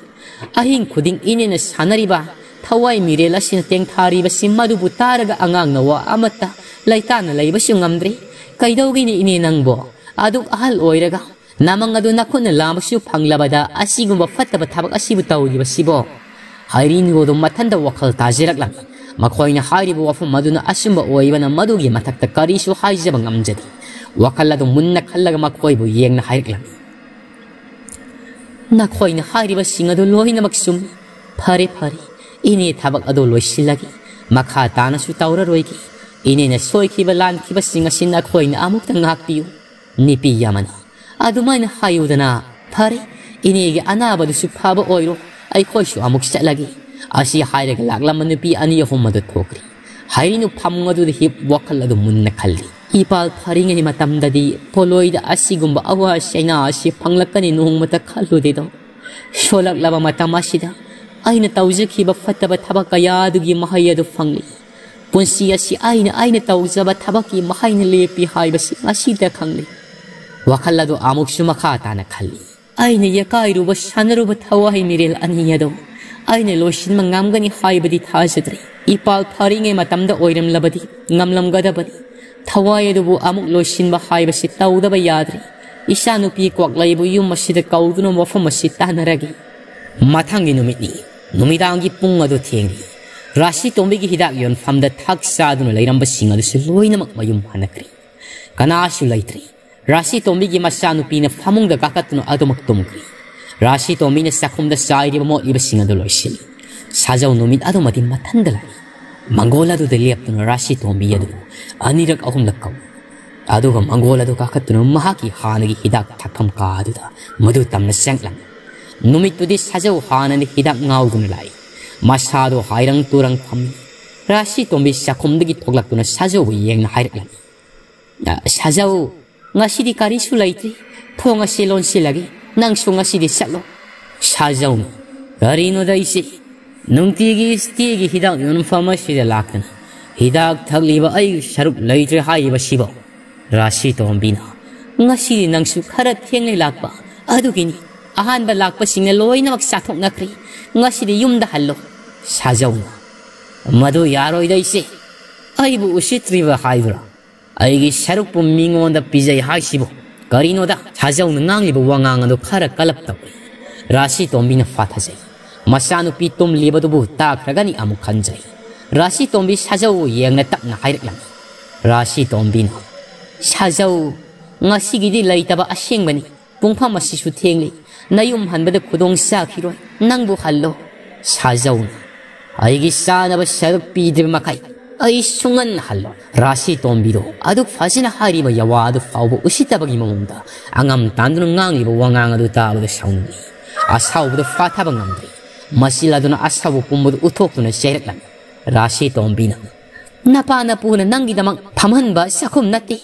ꯑꯍꯤꯡ ꯈꯨꯗꯤꯡ ꯏꯅꯦꯅ ꯁꯥꯟꯅꯔꯤꯕ ꯊꯋꯥꯏ ꯃꯤꯔꯦꯜ ꯑꯁꯤꯅ ꯇꯦꯡꯊꯥꯔꯤꯕꯁꯤ ꯃꯗꯨꯕꯨ ꯇꯥꯔꯒ ꯑꯉꯥꯡꯅ ꯋꯥ ꯑꯃꯠꯇ ꯂꯩꯇꯥꯅ ꯂꯩꯕꯁꯨ ꯉꯝꯗ꯭ꯔꯦ꯫ ꯀꯩꯗꯧꯒꯤꯅꯤ ꯏꯅꯦ ꯅꯪꯕꯣ? ꯑꯗꯨꯛ ꯑꯍꯜ ꯑꯣꯏꯔꯒ ꯅꯃꯪ ꯑꯗꯨ ꯅꯈꯨꯠꯅ ꯂꯥꯝꯕꯁꯨ ꯐꯪꯂꯕꯗ ꯑꯁꯤꯒꯨꯝꯕ ꯐꯠꯇꯕ ꯊꯕꯛ ꯑꯁꯤꯕꯨ ꯇꯧꯔꯤꯕꯁꯤꯕꯣ?" ꯍꯥꯏꯔꯤꯅꯨ ꯑꯗꯨ ꯃꯊꯟꯇ ꯋꯥꯈꯜ ꯇꯥꯖꯔꯛꯂꯝꯃꯤ꯫ ꯃꯈꯣꯏꯅ ꯍꯥꯏꯔꯤꯕ ꯋꯥꯐꯝ ꯑꯗꯨꯅ ꯑꯆꯨꯝꯕ ꯑꯣꯏꯕꯅ ꯃꯗꯨꯒꯤ ꯃꯊꯛꯇ ꯀꯔꯤꯁꯨ ꯍꯥꯏꯖꯕ ꯉꯝꯖꯗꯦ꯫ ꯋꯥꯈꯜ ꯑꯗꯨ ꯃꯨꯟꯅ ꯈꯜꯂꯒ ꯃꯈꯣꯏꯕꯨ ꯌꯦꯡꯅ ꯍꯥꯏꯔꯛꯂꯝꯃꯤ꯫ "ꯅꯈꯣꯏꯅ ꯍꯥꯏꯔꯤꯕꯁꯤꯡ ꯑꯗꯨ ꯂꯣꯏꯅꯃꯛ ꯆꯨꯝꯃꯤ꯫ ꯐꯔꯦ, ꯐꯔꯦ, ꯏꯅꯦ ꯊꯕꯛ ꯑꯗꯨ ꯂꯣꯏꯁꯤꯜꯂꯒꯦ꯫ ꯃꯈꯥ ꯇꯥꯅꯁꯨ ꯇꯧꯔꯔꯣꯏꯒꯦ꯫ ꯏꯅꯦꯅ ꯁꯣꯏꯈꯤꯕ ꯂꯥꯟꯈꯤꯕꯁꯤꯡ ꯑꯁꯤ ꯅꯈꯣꯏꯅ ꯑꯃꯨꯛꯇ ꯉꯥꯛꯄꯤꯌꯨ꯫" ꯅꯨꯄꯤ ꯑꯃꯅ, "ꯑꯗꯨꯃꯥꯏꯅ ꯍꯥꯏꯌꯨꯗꯅ꯫ ꯐꯔꯦ, ꯏꯅꯦꯒꯤ ꯑꯅꯥꯕꯗꯨꯁꯨ ꯐꯕ ꯑꯣꯏꯔꯣ, ꯑꯩꯈꯣꯏꯁꯨ ꯑꯃꯨꯛ ꯆꯠꯂꯒꯦ꯫" ꯑꯁꯤ ꯍꯥꯏꯔꯒ ꯂꯥꯛꯂꯝꯕ ꯅꯨꯄꯤ ꯑꯅꯤ ꯑꯍꯨꯝ ꯑꯗꯨ ꯊꯣꯛꯈ꯭ꯔꯦ꯫ ꯍꯥꯏꯔꯤꯅꯨ ꯐꯃꯨꯡ ꯑꯗꯨꯗ ꯍꯤꯞ ꯋꯥꯈꯜ ꯑꯗꯨ ꯃꯨꯟꯅ ꯈꯜꯂꯤ꯫ ꯏꯄꯥꯜ ꯐꯔꯤꯉꯩ ꯃꯇꯝꯗꯗꯤ ꯄꯣꯂꯣꯏꯗ ꯑꯁꯤꯒꯨꯝꯕ ꯑꯋꯥ ꯆꯩꯅꯥ ꯑꯁꯤ ꯐꯪꯂꯛꯀꯅꯤ ꯅꯣꯡꯃꯇ ꯈꯜꯂꯨꯗꯦꯗꯣ꯫ ꯁꯣꯜꯂꯛꯂꯕ ꯃꯇꯝ ꯑꯁꯤꯗ ꯑꯩꯅ ꯇꯧꯖꯈꯤꯕ ꯐꯠꯇꯕ ꯊꯕꯛ ꯀꯌꯥ ꯑꯗꯨꯒꯤ ꯃꯍꯩ ꯑꯗꯨ ꯐꯪꯂꯤ꯫ ꯄꯨꯟꯁꯤ ꯑꯁꯤ ꯑꯩꯅ, ꯑꯩꯅ ꯇꯧꯖꯕ ꯊꯕꯛꯀꯤ ꯃꯍꯩꯅ ꯂꯦꯞꯄꯤ ꯍꯥꯏꯕꯁꯤ ꯉꯁꯤꯗ ꯈꯪꯂꯤ꯫ ꯋꯥꯈꯜ ꯑꯗꯨ ꯑꯃꯨꯛꯁꯨ ꯃꯈꯥ ꯇꯥꯅ ꯈꯜꯂꯤ꯫ ꯑꯩꯅ ꯌꯦꯀꯥꯏꯔꯨꯕ ꯁꯥꯟꯅꯔꯨꯕ ꯊꯋꯥꯏ ꯃꯤꯔꯦꯜ ꯑꯅꯤ ꯑꯗꯣ ꯑꯩꯅ ꯂꯣꯏꯁꯤꯟꯕ ꯉꯝꯒꯅꯤ ꯍꯥꯏꯕꯗꯤ ꯊꯥꯖꯗ꯭ꯔꯦ꯫ ꯏꯄꯥꯜ ꯐꯔꯤꯉꯩ ꯃꯇꯝꯗ ꯑꯣꯏꯔꯝꯂꯕꯗꯤ ꯉꯝꯂꯝꯒꯗꯕꯅꯤ꯫ ꯊꯋꯥꯏ ꯑꯗꯨꯕꯨ ꯑꯃꯨꯛ ꯂꯣꯏꯁꯤꯟꯕ ꯍꯥꯏꯕꯁꯤ ꯇꯧꯗꯕ ꯌꯥꯗ꯭ꯔꯦ꯫ ꯏꯆꯥꯅꯨꯄꯤ ꯀ꯭ꯋꯥꯛꯂꯩꯕꯨ ꯌꯨꯝ ꯑꯁꯤꯗ ꯀꯧꯗꯨꯅ ꯋꯥꯐꯝ ꯑꯁꯤ ꯇꯥꯟꯅꯔꯒꯦ꯫ ꯃꯊꯪꯒꯤ ꯅꯨꯃꯤꯠꯅꯤ꯫ ꯅꯨꯃꯤꯗꯥꯡꯒꯤ ꯄꯨꯡ ꯑꯗꯨ ꯊꯦꯡꯂꯤ꯫ ꯔꯥꯁꯤ ꯇꯣꯝꯕꯤꯒꯤ ꯍꯤꯗꯥꯛ ꯌꯣꯟꯐꯝꯗ ꯊꯛ ꯆꯥꯗꯨꯅ ꯂꯩꯔꯝꯕꯁꯤꯡ ꯑꯗꯨꯁꯨ ꯂꯣꯏꯅꯃꯛ ꯃꯌꯨꯝ ꯍꯟꯅꯈ꯭ꯔꯦ꯫ ꯀꯅꯥꯁꯨ ꯂꯩꯇ꯭ꯔꯦ꯫ ꯔꯥꯁꯤ ꯇꯣꯝꯕꯤꯒꯤ ꯃꯆꯥꯅꯨꯄꯤꯅ ꯐꯃꯨꯡꯗ ꯀꯥꯈꯠꯇꯨꯅ ꯑꯗꯨꯃꯛ ꯇꯨꯝꯈ꯭ꯔꯦ꯫ ꯔꯥꯁꯤ ꯇꯣꯝꯕꯤꯅ ꯆꯥꯛꯈꯨꯝꯗ ꯆꯥꯏꯔꯤꯕ ꯃꯣꯠꯂꯤꯕꯁꯤꯡ ꯑꯗꯨ ꯂꯣꯏꯁꯤꯜꯂꯤ꯫ ꯁꯥꯖꯧ ꯅꯨꯃꯤꯠ ꯑꯗꯨꯃꯗꯤ ꯃꯊꯟꯗ ꯂꯥꯛꯏ꯫ ꯃꯪꯒꯣꯜ ꯑꯗꯨꯗ ꯂꯦꯞꯇꯨꯅ ꯔꯥꯁꯤ ꯇꯣꯝꯕꯤ ꯑꯗꯨꯕꯨ ꯑꯅꯤꯔꯛ ꯑꯍꯨꯝꯂꯛ ꯀꯧꯏ꯫ ꯑꯗꯨꯒ ꯃꯪꯒꯣꯜ ꯑꯗꯨ ꯀꯥꯈꯠꯇꯨꯅ ꯃꯍꯥꯛꯀꯤ ꯍꯥꯟꯅꯒꯤ ꯍꯤꯗꯥꯛ ꯊꯛꯐꯝ ꯀꯥ ꯑꯗꯨꯗ ꯃꯗꯨ ꯇꯝꯅ ꯆꯪꯂꯝꯃꯤ꯫ ꯅꯨꯃꯤꯠꯇꯨꯗꯤ ꯁꯥꯖꯧ ꯍꯥꯟꯅꯅ ꯍꯤꯗꯥꯛ ꯉꯥꯎꯗꯨꯅ ꯂꯥꯛꯏ꯫ ꯃꯁꯥꯗꯣ ꯍꯥꯏꯔꯪ ꯇꯨꯔꯪ ꯐꯝꯃꯤ꯫ ꯔꯥꯁꯤ ꯇꯣꯝꯕꯤ ꯆꯥꯛꯈꯨꯝꯗꯒꯤ ꯊꯣꯛꯂꯛꯇꯨꯅ ꯁꯥꯖꯧꯕꯨ ꯌꯦꯡꯅ ꯍꯥꯏꯔꯛꯂꯝꯃꯤ꯫ "ꯑ, ꯁꯥꯖꯧ, ꯉꯁꯤꯗꯤ ꯀꯔꯤꯁꯨ ꯂꯩꯇ꯭ꯔꯤ꯫ ꯊꯣꯡ ꯑꯁꯤ ꯂꯣꯟꯁꯤꯜꯂꯒꯦ꯫ ꯅꯪꯁꯨ ꯉꯁꯤꯗꯤ ꯆꯠꯂꯣ꯫" ꯁꯥꯖꯧꯅ, "ꯀꯔꯤꯅꯣꯗ ꯏꯆꯦ? ꯅꯨꯡꯇꯤꯒꯤ ꯏꯁꯇꯤꯒꯤ ꯍꯤꯗꯥꯛ ꯌꯣꯟꯐꯝ ꯑꯁꯤꯗ ꯂꯥꯛꯇꯅ ꯍꯤꯗꯥꯛ ꯊꯛꯂꯤꯕ ꯑꯩꯒꯤ ꯁꯔꯨꯛ ꯂꯩꯇ꯭ꯔꯦ ꯍꯥꯏꯔꯤꯕꯁꯤꯕꯣ?" ꯔꯥꯁꯤ ꯇꯣꯝꯕꯤꯅ, "ꯉꯁꯤꯗꯤ ꯅꯪꯁꯨ ꯈꯔ ꯊꯦꯡꯅ ꯂꯥꯛꯄ ꯑꯗꯨꯒꯤꯅꯤ꯫ ꯑꯍꯥꯟꯕ ꯂꯥꯛꯄꯁꯤꯡꯅ ꯂꯣꯏꯅꯃꯛ ꯆꯥꯊꯣꯛꯅꯈ꯭ꯔꯦ꯫ ꯉꯁꯤꯗꯤ ꯌꯨꯝꯗ ꯍꯜꯂꯣ꯫" ꯁꯥꯖꯧꯅ, "ꯃꯗꯨ ꯌꯥꯔꯣꯏꯗ ꯏꯆꯦ꯫ ꯑꯩꯕꯨ ꯎꯁꯤꯠꯇ꯭ꯔꯤꯕ ꯍꯥꯏꯕ꯭ꯔꯥ? ꯑꯩꯒꯤ ꯁꯔꯨꯛꯄꯨ ꯃꯤꯉꯣꯟꯗ ꯄꯤꯖꯩ ꯍꯥꯏꯁꯤꯕꯨ ꯀꯔꯤꯅꯣꯗ?" ꯁꯥꯖꯧꯅ ꯉꯥꯡꯂꯤꯕ ꯋꯥꯉꯥꯡ ꯑꯗꯨ ꯈꯔ ꯀꯜꯂꯞ ꯇꯧꯏ꯫ ꯔꯥꯁꯤ ꯇꯣꯝꯕꯤꯅ ꯐꯥꯊꯖꯩ꯫ ꯃꯆꯥꯅꯨꯄꯤ ꯇꯨꯝꯂꯤꯕꯗꯨꯕꯨ ꯇꯥꯈ꯭ꯔꯒꯅꯤ ꯑꯃꯨꯛ ꯈꯟꯖꯩ꯫ ꯔꯥꯁꯤ ꯇꯣꯝꯕꯤ ꯁꯥꯖꯧ ꯌꯦꯡꯅ ꯇꯞꯅ ꯍꯥꯏꯔꯛꯂꯝꯃꯤ꯫ ꯔꯥꯁꯤ ꯇꯣꯝꯕꯤꯅ, "ꯁꯥꯖꯧ, ꯉꯁꯤꯒꯤꯗꯤ ꯂꯩꯇꯕ ꯑꯁꯦꯡꯕꯅꯤ꯫ ꯄꯨꯡꯐꯝ ꯑꯁꯤꯁꯨ ꯊꯦꯡꯂꯤ꯫ ꯅꯌꯨꯝ ꯍꯟꯕꯗ ꯈꯨꯗꯣꯡ ꯆꯥꯈꯤꯔꯣꯏ꯫ ꯅꯪꯕꯨ ꯍꯜꯂꯣ꯫" ꯁꯥꯖꯧꯅ, "ꯑꯩꯒꯤ ꯆꯥꯅꯕ ꯁꯔꯨꯛ ꯄꯤꯗ꯭ꯔꯤꯕ ꯃꯈꯩ ꯑꯩ ꯁꯨꯡꯍꯟ ꯍꯜꯂꯣꯏ꯫" ꯔꯥꯁꯤ ꯇꯣꯝꯕꯤꯗꯣ ꯑꯗꯨꯛ ꯐꯖꯅ ꯍꯥꯏꯔꯤꯕ ꯌꯥꯋꯥ ꯑꯗꯨ ꯐꯥꯎꯕ ꯎꯁꯤꯠꯇꯕꯒꯤ ꯃꯑꯣꯡꯗ ꯑꯉꯝ ꯇꯥꯟꯗꯨꯅ ꯉꯥꯡꯂꯤꯕ ꯋꯥꯉꯥꯡ ꯑꯗꯨ ꯇꯥꯕꯗ ꯁꯥꯎꯅꯤꯡꯏ꯫ ꯑꯁꯥꯎꯕꯗꯨ ꯐꯥꯊꯕ ꯉꯝꯗ꯭ꯔꯦ꯫ ꯃꯆꯤꯜ ꯑꯗꯨꯅ ꯑꯁꯥꯎꯕ ꯄꯨꯝꯕꯗꯨ ꯎꯠꯊꯣꯛꯇꯨꯅ ꯆꯩꯔꯛꯂꯝꯃꯤ꯫ ꯔꯥꯁꯤ ꯇꯣꯝꯕꯤꯅ, "ꯅꯄꯥ ꯅꯄꯨꯅ ꯅꯪꯒꯤꯗꯃꯛ ꯐꯝꯍꯟꯕ ꯆꯥꯛꯈꯨꯝ ꯅꯠꯇꯦ꯫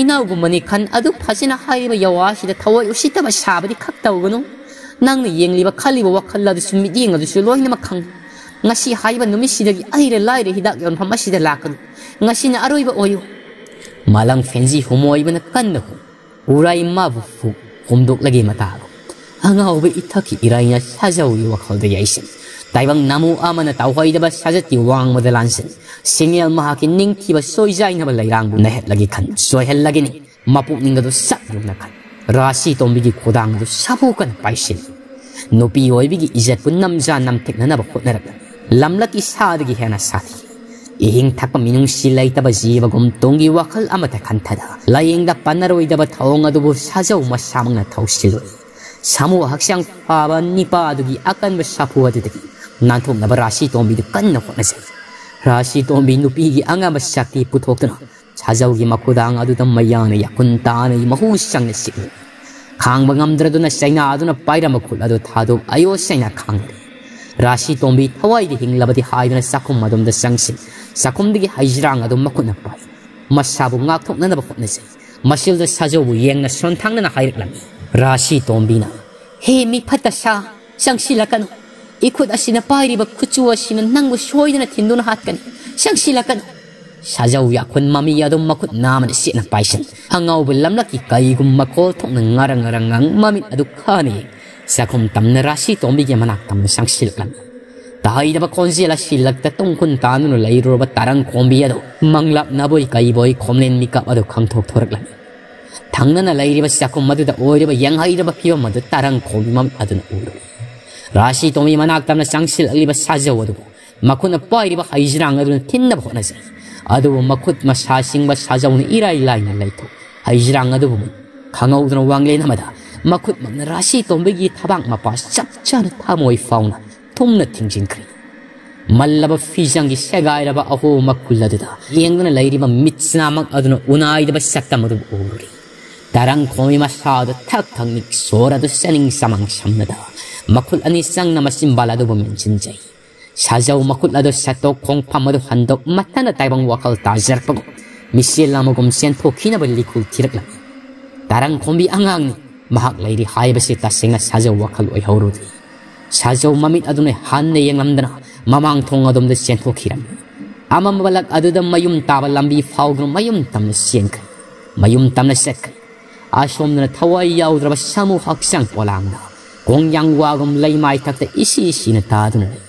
ꯏꯅꯥꯎꯒꯨꯝꯕꯅꯤ ꯈꯟ ꯑꯗꯨ ꯐꯖꯅ ꯍꯥꯏꯔꯤꯕ ꯌꯥꯋꯥꯁꯤꯗ ꯊꯋꯥꯏ ꯎꯁꯤꯠꯇꯕ ꯁꯥꯕꯗꯤ ꯈꯛ ꯇꯧꯒꯅꯨ꯫ ꯅꯪꯅ ꯌꯦꯡꯂꯤꯕ ꯈꯜꯂꯤꯕ ꯋꯥꯈꯜ ꯑꯗꯨꯁꯨ ꯃꯤꯠꯌꯦꯡ ꯑꯗꯨꯁꯨ ꯂꯣꯏꯅꯃꯛ ꯈꯪꯏ꯫ ꯉꯁꯤ ꯍꯥꯏꯕ ꯅꯨꯃꯤꯠꯁꯤꯗꯒꯤ ꯑꯩꯔ ꯂꯥꯏꯔ ꯍꯤꯗꯥꯛ ꯌꯣꯟꯐꯝ ꯑꯁꯤꯗ ꯂꯥꯛꯀꯅꯨ꯫ ꯉꯁꯤꯅ ꯑꯔꯣꯏꯕ ꯑꯣꯏꯌꯨ꯫" ꯃꯥꯂꯪ ꯐꯦꯟꯖꯤ ꯍꯨꯃꯣꯏꯕꯅ ꯀꯟꯅ ꯍꯨ꯫ ꯎꯔꯥꯏ ꯃꯥꯕꯨ ꯐꯨ ꯍꯨꯝꯗꯣꯛꯂꯒꯦ ꯃꯇꯥꯒꯨꯝ꯫ ꯑꯉꯥꯎꯕ ꯏꯊꯛꯀꯤ ꯏꯔꯥꯏꯅ ꯁꯥꯖꯧꯒꯤ ꯋꯥꯈꯜꯗ ꯌꯥꯏꯁꯤꯟ꯫ ꯇꯥꯏꯕꯪ ꯅꯥꯃꯨ ꯑꯃꯅ ꯇꯧꯍꯩꯗꯕ ꯁꯥꯖꯠꯀꯤ ꯋꯥꯡꯃꯗ ꯂꯥꯟꯁꯤꯟ꯫ ꯁꯤꯡꯉꯦꯜ ꯃꯍꯥꯛꯀꯤ ꯅꯤꯡꯊꯤꯕ ꯁꯣꯏꯖꯥꯏꯅꯕ ꯂꯩꯔꯥꯡꯕꯨ ꯅꯩꯍꯠꯂꯒꯦ ꯈꯟ ꯁꯣꯏꯍꯜꯂꯒꯅꯤ꯫ ꯃꯄꯨꯛꯅꯤꯡ ꯑꯗꯨ ꯁꯛ ꯌꯨꯡꯅ ꯈꯟ꯫ ꯔꯥꯁꯤ ꯇꯣꯝꯕꯤꯒꯤ ꯈꯨꯗꯥꯡ ꯑꯗꯨ ꯁꯥꯐꯨ ꯀꯟꯅ ꯄꯥꯏꯁꯤꯜꯂꯤ꯫ ꯅꯨꯄꯤ ꯑꯣꯏꯕꯒꯤ ꯏꯖꯠꯄꯨ ꯅꯝꯖꯥ ꯅꯝꯊꯦꯛꯅꯅꯕ ꯍꯣꯠꯅꯔꯛꯂꯝꯃꯤ꯫ ꯂꯝꯂꯛꯀꯤ ꯁꯥꯗꯒꯤ ꯍꯦꯟꯅ ꯁꯥꯊꯤ꯫ ꯏꯍꯤꯡ ꯊꯛꯄ ꯃꯤꯅꯨꯡꯁꯤ ꯂꯩꯇꯕ ꯖꯤꯕꯒꯨꯝ ꯇꯨꯡꯒꯤ ꯋꯥꯈꯜ ꯑꯃꯠꯇ ꯈꯟꯊꯗ, ꯂꯥꯌꯦꯡꯗ ꯄꯟꯅꯔꯣꯏꯗꯕ ꯊꯧꯑꯣꯡ ꯑꯗꯨꯕꯨ ꯁꯥꯖꯧ ꯃꯁꯥꯃꯛꯅ ꯊꯧꯁꯤꯜꯂꯨꯏ꯫ ꯁꯥꯃꯨ ꯍꯛꯆꯥꯡ ꯐꯕ ꯅꯤꯄꯥ ꯑꯗꯨꯒꯤ ꯑꯀꯟꯕ ꯁꯥꯐꯨ ꯑꯗꯨꯗꯒꯤ ꯅꯥꯟꯊꯣꯛꯅꯕ ꯔꯥꯁꯤ ꯇꯣꯝꯕꯤꯗꯨ ꯀꯟꯅ ꯍꯣꯠꯅꯖꯩ꯫ ꯔꯥꯁꯤ ꯇꯣꯝꯕꯤ ꯅꯨꯄꯤꯒꯤ ꯑꯉꯝꯕ ꯁꯛꯇꯤ ꯄꯨꯊꯣꯛꯇꯨꯅ ꯁꯥꯖꯧꯒꯤ ꯃꯈꯨꯗꯥꯡ ꯑꯗꯨꯗ ꯃꯌꯥꯅ ꯌꯥꯈꯨꯟ ꯇꯥꯅ ꯃꯍꯨ ꯁꯪꯅ ꯆꯤꯛꯏ꯫ ꯈꯥꯡꯕ ꯉꯝꯗ꯭ꯔꯗꯨꯅ ꯆꯩꯅꯥꯗꯨꯅ ꯄꯥꯏꯔꯝꯕ ꯈꯨꯠ ꯑꯗꯨ ꯊꯥꯗꯣꯛ ꯑꯌꯣ ꯁꯩꯅ ꯈꯥꯡꯂꯦ꯫ ꯔꯥꯁꯤ ꯇꯣꯝꯕꯤ ꯊꯋꯥꯏꯗ ꯍꯤꯡꯂꯕꯗꯤ ꯍꯥꯏꯗꯨꯅ ꯆꯥꯛꯈꯨꯝ ꯑꯗꯣꯝꯗ ꯆꯪꯁꯤꯜ꯫ ꯆꯥꯛꯈꯨꯝꯗꯒꯤ ꯍꯩꯖ꯭ꯔꯥꯡ ꯑꯗꯨ ꯃꯈꯨꯠꯅ ꯄꯥꯏ꯫ ꯃꯁꯥꯕꯨ ꯉꯥꯛꯊꯣꯛꯅꯅꯕ ꯍꯣꯠꯅꯖꯩ꯫ ꯃꯁꯤꯗ ꯁꯥꯖꯧꯕꯨ ꯌꯦꯡꯅ ꯁꯣꯟꯊꯥꯡꯅꯅ ꯍꯥꯏꯔꯛꯂꯝꯃꯤ꯫ ꯔꯥꯁꯤ ꯇꯣꯝꯕꯤꯅ, "ꯍꯦ ꯃꯤ ꯐꯠꯇ ꯁꯥ, ꯆꯪꯁꯤꯜꯂꯛꯀꯅꯨ꯫ ꯏꯈꯨꯠ ꯑꯁꯤꯅ ꯄꯥꯏꯔꯤꯕ ꯈꯨꯠꯁꯨ ꯑꯁꯤꯅ ꯅꯪꯕꯨ ꯁꯣꯏꯗꯅ ꯊꯤꯟꯗꯨꯅ ꯍꯥꯠꯀꯅꯤ꯫ ꯆꯪꯁꯤꯜꯂꯛꯀꯅꯨ!" ꯁꯥꯖꯧ ꯌꯥꯈꯨꯟ ꯃꯃꯤ ꯑꯗꯨ ꯃꯈꯨꯠ ꯅꯥꯝꯃꯅ ꯁꯦꯠꯅ ꯄꯥꯏꯁꯤꯟ꯫ ꯑꯉꯥꯎꯕ ꯂꯝꯂꯛꯀꯤ ꯀꯩꯒꯨꯝ ꯃꯈꯣꯜ ꯊꯣꯛꯅ ꯉꯥꯔꯪ ꯉꯥꯔꯪ ꯉꯥꯡ ꯃꯃꯤꯠ ꯑꯗꯨ ꯈꯥꯅ ꯌꯦꯡ꯫ ꯆꯥꯛꯈꯨꯝ ꯇꯝꯅ ꯔꯥꯁꯤ ꯇꯣꯝꯕꯤꯒꯤ ꯃꯅꯥꯛ ꯇꯝꯅ ꯆꯪꯁꯤꯜꯂꯛꯂꯝꯃꯤ꯫ ꯇꯥꯍꯩꯗꯕ ꯈꯣꯟꯖꯦꯜ ꯑꯁꯤ ꯂꯛꯇ ꯇꯨꯡ ꯈꯨꯟ ꯇꯥꯗꯨꯅ ꯂꯩꯔꯨꯔꯕ ꯇꯔꯪ ꯈꯣꯝꯕꯤ ꯑꯗꯨ ꯃꯪꯂꯥꯞꯅꯕꯣꯏ ꯀꯩꯕꯣꯏ ꯈꯣꯝꯂꯦꯟ ꯃꯤꯀꯞ ꯑꯗꯨ ꯈꯪꯊꯣꯛꯊꯣꯔꯛꯂꯝꯃꯤ꯫ ꯊꯪꯅꯅ ꯂꯩꯔꯤꯕ ꯆꯥꯛꯈꯨꯝ ꯑꯗꯨꯗ ꯑꯣꯏꯔꯤꯕ ꯌꯦꯡꯍꯩꯔꯕ ꯐꯤꯕꯝ ꯑꯗꯨ ꯇꯔꯪ ꯈꯣꯝꯕꯤ ꯃꯃꯤꯠ ꯑꯗꯨꯅ ꯎꯔꯨꯔꯦ꯫ ꯔꯥꯁꯤ ꯇꯣꯝꯕꯤ ꯃꯅꯥꯛ ꯇꯝꯅ ꯆꯪꯁꯤꯜꯂꯛꯂꯤꯕ ꯁꯥꯖꯧ ꯑꯗꯨꯕꯨ ꯃꯈꯨꯠꯅ ꯄꯥꯏꯔꯤꯕ ꯍꯩꯖ꯭ꯔꯥꯡ ꯑꯗꯨꯅ ꯊꯤꯟꯅꯕ ꯍꯣꯠꯅꯖꯩ꯫ ꯑꯗꯨꯕꯨ ꯃꯈꯨꯠ ꯃꯁꯥ ꯁꯤꯡꯕ ꯁꯥꯖꯧꯅ ꯏꯔꯥꯏ ꯂꯥꯏꯅ ꯂꯩꯊꯣꯛ꯫ ꯍꯩꯖ꯭ꯔꯥꯡ ꯑꯗꯨꯕꯨ ꯈꯪꯍꯧꯗꯅ ꯋꯥꯡꯂꯦꯟ ꯑꯃꯗ ꯃꯈꯨꯠꯃꯛꯅ ꯔꯥꯁꯤ ꯇꯣꯝꯕꯤꯒꯤ ꯊꯕꯥꯛ ꯃꯄꯥ ꯆꯞ ꯆꯥꯅ ꯊꯃꯣꯏ ꯐꯥꯎꯅ ꯊꯨꯝꯅ ꯊꯤꯡꯖꯤꯟꯈ꯭ꯔꯦ꯫ ꯃꯜꯂꯕ ꯐꯤꯖꯪꯒꯤ ꯁꯦꯒꯥꯏꯔꯕ ꯑꯍꯣ ꯃꯈꯨꯜ ꯑꯗꯨꯗ ꯌꯦꯡꯗꯨꯅ ꯂꯩꯔꯤꯕ ꯃꯤꯠꯁꯤꯅꯃꯛ ꯑꯗꯨꯅ ꯎꯅꯥꯏꯗꯕ ꯁꯛꯇꯝ ꯑꯗꯨꯕꯨ ꯎꯔꯨꯔꯦ꯫ ꯇꯔꯪ ꯈꯣꯝꯕꯤ ꯃꯁꯥꯗꯨ ꯊꯛ ꯊꯛ ꯅꯤꯛ ꯁꯣꯔ ꯑꯗꯨ ꯆꯥꯅꯤꯡ ꯆꯃꯥꯡ ꯁꯝꯅꯗ ꯃꯈꯨꯜ ꯑꯅꯤ ꯆꯪꯅ ꯃꯆꯤꯟꯕꯥꯜ ꯑꯗꯨꯕꯨ ꯃꯦꯟꯁꯤꯟꯖꯩ꯫ ꯁꯥꯖꯧ ꯃꯈꯨꯠ ꯑꯗꯨ ꯁꯠꯇꯣꯛ ꯈꯣꯡꯐꯝ ꯑꯗꯨ ꯍꯟꯗꯣꯛ ꯃꯊꯟꯇ ꯇꯥꯏꯕꯪ ꯋꯥꯈꯜ ꯇꯥꯖꯔꯛꯄꯒꯨꯝ ꯃꯤꯁꯦꯜ ꯑꯃꯒꯨꯝ ꯆꯦꯟꯊꯣꯛꯈꯤꯅꯕ ꯂꯤꯈꯨꯜ ꯊꯤꯔꯛꯂꯝꯃꯤ꯫ ꯇꯔꯪ ꯈꯣꯝꯕꯤ ꯑꯉꯥꯡꯅꯤ꯫ ꯃꯍꯥꯛ ꯂꯩꯔꯤ ꯍꯥꯏꯕꯁꯤ ꯇꯁꯦꯡꯅ ꯁꯥꯖꯧ ꯋꯥꯈꯜ ꯑꯣꯏꯍꯧꯔꯨꯗꯦ꯫ ꯁꯥꯖꯧ ꯃꯃꯤꯠ ꯑꯗꯨꯅ ꯍꯟꯅ ꯌꯦꯡꯂꯝꯗꯅ ꯃꯃꯥꯡ ꯊꯣꯡ ꯑꯗꯣꯝꯗ ꯆꯦꯟꯊꯣꯛꯈꯤꯔꯝꯃꯤ꯫ ꯑꯃꯝꯕ ꯂꯛ ꯑꯗꯨꯗ ꯃꯌꯨꯝ ꯇꯥꯕ ꯂꯝꯕꯤ ꯐꯥꯎꯗꯨꯅ ꯃꯌꯨꯝ ꯇꯝꯅ ꯆꯦꯟꯈ꯭ꯔꯦ꯫ ꯃꯌꯨꯝ ꯇꯝꯅ ꯆꯠꯈ꯭ꯔꯦ꯫ ꯑꯁꯣꯝꯗꯅ ꯊꯋꯥꯏ ꯌꯥꯎꯗ꯭ꯔꯕ ꯁꯥꯃꯨ ꯍꯛꯆꯥꯡ ꯄꯣꯂꯥꯡꯗ ꯀꯣꯡꯌꯥꯡ ꯋꯥꯒꯨꯝ ꯂꯩꯃꯥꯏ ꯊꯛꯇ ꯏꯁꯤ ꯏꯁꯤꯅ ꯇꯥꯗꯨꯅ ꯂꯩ꯫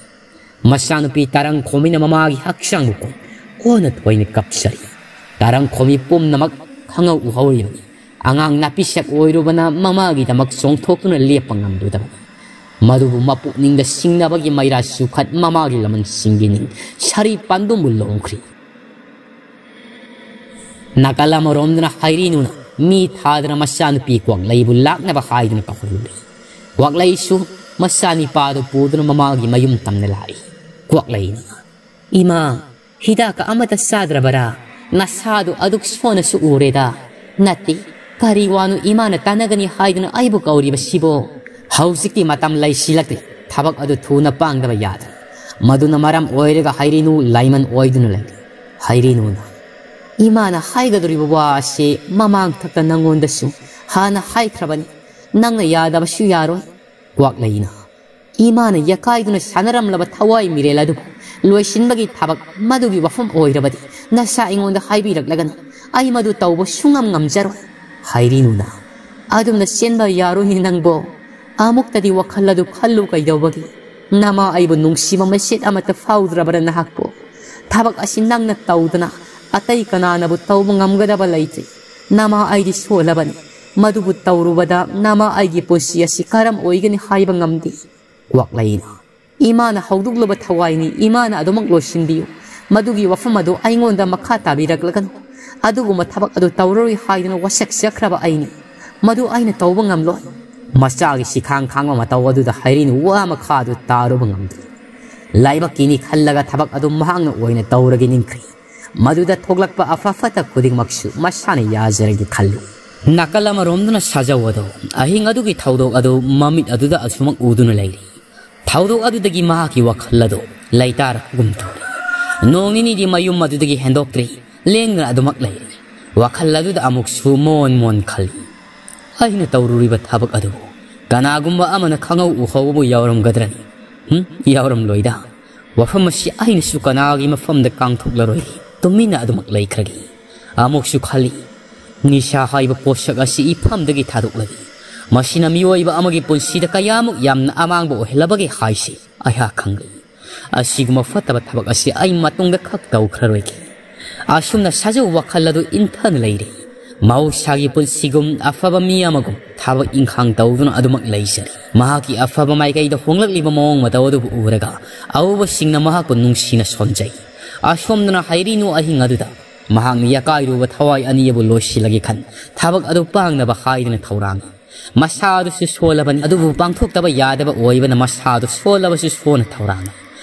ꯃꯆꯥꯅꯨꯄꯤ ꯇꯔꯪ ꯈꯣꯝꯕꯤꯅ ꯃꯃꯥꯒꯤ ꯍꯛꯆꯥꯡꯕꯨ ꯀꯣꯟ ꯀꯣꯟꯅ ꯊꯣꯏꯅ ꯀꯞꯆꯔꯤ꯫ ꯇꯔꯪ ꯈꯣꯝꯕꯤ ꯄꯨꯝꯅꯃꯛ ꯈꯪꯍꯧ ꯎꯍꯧꯔꯤꯕꯅꯤ꯫ ꯑꯉꯥꯡ ꯅꯥꯄꯤꯁꯛ ꯑꯣꯏꯔꯨꯕꯅ ꯃꯃꯥꯒꯤꯗꯃꯛ ꯆꯣꯡꯊꯣꯛꯇꯨꯅ ꯂꯦꯞꯄ ꯉꯝꯂꯨꯗꯕꯅꯤ꯫ ꯃꯗꯨꯕꯨ ꯃꯄꯨꯛꯅꯤꯡꯗ ꯁꯤꯡꯅꯕꯒꯤ ꯃꯩꯔꯥ ꯆꯨꯈꯠ ꯃꯃꯥꯒꯤ ꯂꯃꯟꯁꯤꯡꯒꯤ ꯅꯤꯡ ꯁꯥꯔꯤ ꯄꯥꯟꯗꯨꯝꯕꯨ ꯂꯣꯡꯈ꯭ꯔꯤ꯫ ꯅꯥꯀꯜ ꯑꯃꯔꯣꯝꯗꯅ ꯍꯩꯔꯤꯅꯨꯅ ꯃꯤ ꯊꯥꯗꯅ ꯃꯆꯥꯅꯨꯄꯤ ꯀ꯭ꯋꯥꯛꯂꯩꯕꯨ ꯂꯥꯛꯅꯕ ꯍꯥꯏꯗꯨꯅ ꯀꯧꯍꯜꯂꯨꯔꯦ꯫ ꯀ꯭ꯋꯥꯛꯂꯩꯁꯨ ꯃꯆꯥꯅꯤꯄꯥꯗꯨ ꯄꯨꯗꯨꯅ ꯃꯃꯥꯒꯤ ꯃꯌꯨꯝ ꯇꯝꯅ ꯂꯥꯛꯏ꯫ ꯀ꯭ꯋꯥꯛꯂꯩꯅ, "ꯏꯃꯥ, ꯍꯤꯗꯥꯛꯀ ꯑꯃꯠꯇ ꯆꯥꯗ꯭ꯔꯕꯔꯥ? ꯅꯁꯥꯗꯨ ꯑꯗꯨꯛ ꯁꯣꯟꯅꯁꯨ ꯎꯔꯦꯗ꯫ ꯅꯠꯇꯦ, ꯀꯔꯤ ꯋꯥꯅꯣ ꯏꯃꯥꯅ ꯇꯥꯟꯅꯒꯅꯤ ꯍꯥꯏꯗꯨꯅ ꯑꯩꯕꯨ ꯀꯧꯔꯤꯕꯁꯤꯕꯣ? ꯍꯧꯖꯤꯛꯇꯤ ꯃꯇꯝ ꯂꯩꯁꯤꯜꯂꯛꯇ꯭ꯔꯦ꯫ ꯊꯕꯛ ꯑꯗꯨ ꯊꯨꯅ ꯄꯥꯡꯗꯕ ꯌꯥꯗ꯭ꯔꯦ꯫" ꯃꯗꯨꯅ ꯃꯔꯝ ꯑꯣꯏꯔꯒ ꯍꯩꯔꯤꯅꯨ ꯂꯥꯏꯃꯟ ꯑꯣꯏꯗꯨꯅ ꯂꯩꯔꯦ꯫ ꯍꯩꯔꯤꯅꯨꯅ, "ꯏꯃꯥꯅ ꯍꯥꯏꯒꯗꯧꯔꯤꯕ ꯋꯥ ꯑꯁꯤ ꯃꯃꯥꯡꯊꯛꯇ ꯅꯪꯉꯣꯟꯗꯁꯨ ꯍꯥꯟꯅ ꯍꯥꯏꯈ꯭ꯔꯕꯅꯤ꯫ ꯅꯪꯅ ꯌꯥꯗꯕꯁꯨ ꯌꯥꯔꯣꯏ꯫" ꯀ꯭ꯋꯥꯛꯂꯩꯅ, "ꯏꯃꯥꯅ ꯌꯥꯀꯥꯏꯗꯨꯅ ꯁꯥꯟꯅꯔꯝꯂꯕ ꯊꯋꯥꯏ ꯃꯤꯔꯦꯜ ꯑꯗꯨꯕꯨ ꯂꯣꯏꯁꯤꯟꯕꯒꯤ ꯊꯕꯛ ꯃꯗꯨꯒꯤ ꯋꯥꯐꯝ ꯑꯣꯏꯔꯕꯗꯤ ꯅꯁꯥ ꯑꯩꯉꯣꯟꯗ ꯍꯥꯏꯕꯤꯔꯛꯂꯒꯅꯨ꯫ ꯑꯩ ꯃꯗꯨ ꯇꯧꯕ ꯁꯨꯡꯉꯝ ꯉꯝꯖꯔꯣꯏ꯫" ꯍꯩꯔꯤꯅꯨꯅ, "ꯑꯗꯨꯝꯅ ꯆꯦꯟꯕ ꯌꯥꯔꯣꯏꯅꯦ ꯅꯪꯕꯣ꯫ ꯑꯃꯨꯛꯇꯗꯤ ꯋꯥꯈꯜ ꯑꯗꯨ ꯈꯜꯂꯨ ꯀꯩꯗꯧꯕꯒꯤ? ꯅꯃꯥ ꯑꯩꯕꯨ ꯅꯨꯡꯁꯤꯕ ꯃꯩꯁꯦꯠ ꯑꯃꯠꯇ ꯐꯥꯎꯗ꯭ꯔꯕ꯭ꯔꯥ ꯅꯍꯥꯛꯄꯨ? ꯊꯕꯛ ꯑꯁꯤ ꯅꯪꯅ ꯇꯧꯗꯅ ꯑꯇꯩ ꯀꯅꯥꯅꯕꯨ ꯇꯧꯕ ꯉꯝꯒꯗꯕ ꯂꯩꯇꯦ꯫ ꯅꯃꯥ ꯑꯩꯗꯤ ꯁꯣꯜꯂꯕꯅꯤ꯫ ꯃꯗꯨꯕꯨ ꯇꯧꯔꯨꯕꯗ ꯅꯃꯥ ꯑꯩꯒꯤ ꯄꯨꯟꯁꯤ ꯑꯁꯤ ꯀꯔꯝ ꯑꯣꯏꯒꯅꯤ ꯍꯥꯏꯕ ꯉꯝꯗꯦ꯫" ꯀ꯭ꯋꯥꯛꯂꯩꯅ, "ꯏꯃꯥꯅ ꯍꯧꯗꯣꯛꯂꯨꯕ ꯊꯋꯥꯏꯅꯤ, ꯏꯃꯥꯅ ꯑꯗꯨꯃꯛ ꯂꯣꯏꯁꯤꯟꯕꯤꯌꯨ꯫ ꯃꯗꯨꯒꯤ ꯋꯥꯐꯝ ꯑꯗꯨ ꯑꯩꯉꯣꯟꯗ ꯃꯈꯥ ꯇꯥꯕꯤꯔꯛꯂꯒꯅꯨ꯫ ꯑꯗꯨꯒꯨꯝꯕ ꯊꯕꯛ ꯑꯗꯨ ꯇꯧꯔꯔꯣꯏ ꯍꯥꯏꯗꯨꯅ ꯋꯥꯁꯛ ꯆꯠꯈ꯭ꯔꯕ ꯑꯩꯅꯤ꯫ ꯃꯗꯨ ꯑꯩꯅ ꯇꯧꯕ ꯉꯝꯂꯣꯏ꯫" ꯃꯆꯥꯒꯤ ꯁꯤꯈꯥꯡ ꯈꯥꯡꯕ ꯃꯇꯧ ꯑꯗꯨꯗ ꯍꯩꯔꯤꯅꯨ ꯋꯥ ꯃꯈꯥ ꯑꯗꯨ ꯇꯥꯔꯨꯕ ꯉꯝꯗꯦ꯫ ꯂꯥꯏꯕꯛꯀꯤꯅꯤ ꯈꯜꯂꯒ ꯊꯕꯛ ꯑꯗꯨ ꯃꯍꯥꯛꯅ ꯑꯣꯏꯅ ꯇꯧꯔꯒꯦ ꯅꯤꯡꯈ꯭ꯔꯦ꯫ ꯃꯗꯨꯗ ꯊꯣꯛꯂꯛꯄ ꯑꯐ ꯐꯠꯇ ꯈꯨꯗꯤꯡꯃꯛꯁꯨ ꯃꯁꯥꯅ ꯌꯥꯖꯔꯒꯦ ꯈꯜꯂꯤ꯫ ꯅꯥꯀꯜ ꯑꯃꯔꯣꯝꯗꯅ ꯁꯥꯖꯧ ꯑꯗꯣ ꯑꯍꯤꯡ ꯑꯗꯨꯒꯤ ꯊꯧꯗꯣꯛ ꯑꯗꯨ ꯃꯃꯤꯠ ꯑꯗꯨꯗ ꯑꯁꯨꯃꯛ ꯎꯗꯨꯅ ꯂꯩꯔꯤ꯫ ꯊꯧꯗꯣꯛ ꯑꯗꯨꯗꯒꯤ ꯃꯍꯥꯛꯀꯤ ꯋꯥꯈꯜ ꯑꯗꯨ ꯂꯩꯇꯥꯔꯛꯄꯒꯨꯝ ꯇꯧꯔꯤ꯫ ꯅꯣꯡ ꯅꯤꯅꯤꯗꯤ ꯃꯌꯨꯝ ꯑꯗꯨꯗꯒꯤ ꯍꯦꯟꯗꯣꯛꯇ꯭ꯔꯤ, ꯂꯦꯡꯗꯅ ꯑꯗꯨꯃꯛ ꯂꯩꯔꯤ꯫ ꯋꯥꯈꯜ ꯑꯗꯨꯗ ꯑꯃꯨꯛꯁꯨ ꯃꯣꯟ ꯃꯣꯟ ꯈꯜꯂꯤ꯫ ꯑꯩꯅ ꯇꯧꯔꯨꯔꯤꯕ ꯊꯕꯛ ꯑꯗꯨꯕꯨ ꯀꯅꯥꯒꯨꯝꯕ ꯑꯃꯅ ꯈꯪꯍꯧ ꯎꯍꯧꯕꯕꯨ ꯌꯥꯎꯔꯝꯒꯗ꯭ꯔꯅꯤ? ꯍꯨꯝ, ꯌꯥꯎꯔꯝꯂꯣꯏꯗ꯫ ꯋꯥꯐꯝ ꯑꯁꯤ ꯑꯩꯅꯁꯨ ꯀꯅꯥꯒꯤ ꯃꯐꯝꯗ ꯀꯥꯡꯊꯣꯛꯂꯔꯣꯏ, ꯇꯨꯃꯤꯟꯅ ꯑꯗꯨꯃꯛ ꯂꯩꯈ꯭ꯔꯒꯦ꯫ ꯑꯃꯨꯛꯁꯨ ꯈꯜꯂꯤ, ꯅꯤꯁꯥ ꯍꯥꯏꯕ ꯄꯣꯠꯁꯛ ꯑꯁꯤ ꯏꯐꯝꯗꯒꯤ ꯊꯥꯗꯣꯛꯂꯒꯦ꯫ ꯃꯁꯤꯅ ꯃꯤꯑꯣꯏꯕ ꯑꯃꯒꯤ ꯄꯨꯟꯁꯤꯗ ꯀꯌꯥꯃꯨꯛ ꯌꯥꯝꯅ ꯑꯃꯥꯡꯕ ꯑꯣꯏꯍꯜꯂꯕꯒꯦ ꯍꯥꯏꯁꯤ ꯑꯩꯍꯥꯛ ꯈꯪꯂꯦ꯫ ꯑꯁꯤꯒꯨꯝꯕ ꯐꯠꯇꯕ ꯊꯕꯛ ꯑꯁꯤ ꯑꯩ ꯃꯇꯨꯡꯗ ꯈꯛ ꯇꯧꯈ꯭ꯔꯔꯣꯏꯒꯦ꯫ ꯑꯁꯨꯝꯅ ꯁꯥꯖꯧ ꯋꯥꯈꯜ ꯑꯗꯨ ꯏꯟꯊꯅ ꯂꯩꯔꯦ꯫ ꯃꯍꯧꯁꯥꯒꯤ ꯄꯨꯟꯁꯤꯒꯨꯝ ꯑꯐꯕ ꯃꯤ ꯑꯃꯒꯨꯝ ꯊꯕꯛ ꯏꯪꯈꯥꯡ ꯇꯧꯗꯨꯅ ꯑꯗꯨꯃꯛ ꯂꯩꯖꯔꯤ꯫ ꯃꯍꯥꯛꯀꯤ ꯑꯐꯕ ꯃꯥꯏꯀꯩꯗ ꯍꯣꯡꯂꯛꯂꯤꯕ ꯃꯑꯣꯡ ꯃꯇꯧ ꯑꯗꯨꯕꯨ ꯎꯔꯒ ꯑꯎꯕꯁꯤꯡꯅ ꯃꯍꯥꯛꯄꯨ ꯅꯨꯡꯁꯤꯅ ꯁꯣꯟꯖꯩ꯫ ꯑꯁꯣꯝꯗꯅ ꯍꯩꯔꯤꯅꯨ ꯑꯍꯤꯡ ꯑꯗꯨꯗ ꯃꯍꯥꯛꯅ ꯌꯥꯀꯥꯏꯔꯨꯕ ꯊꯋꯥꯏ ꯑꯅꯤ ꯑꯗꯨ ꯂꯣꯏꯁꯤꯜꯂꯒꯦ ꯈꯟ ꯊꯕꯛ ꯑꯗꯨ ꯄꯥꯡꯅꯕ ꯍꯥꯏꯗꯨꯅ ꯊꯧꯔꯥꯡꯏ꯫ ꯃꯁꯥ ꯑꯗꯨꯁꯨ ꯁꯣꯜꯂꯕꯅꯤ, ꯑꯗꯨꯕꯨ ꯄꯥꯡꯊꯣꯛꯇꯕ ꯌꯥꯗꯕ ꯑꯣꯏꯕꯅ ꯃꯁꯥ ꯑꯗꯨ ꯁꯣꯜꯂꯕꯁꯨ ꯁꯣꯟꯅ ꯊꯧꯔꯥꯡꯏ꯫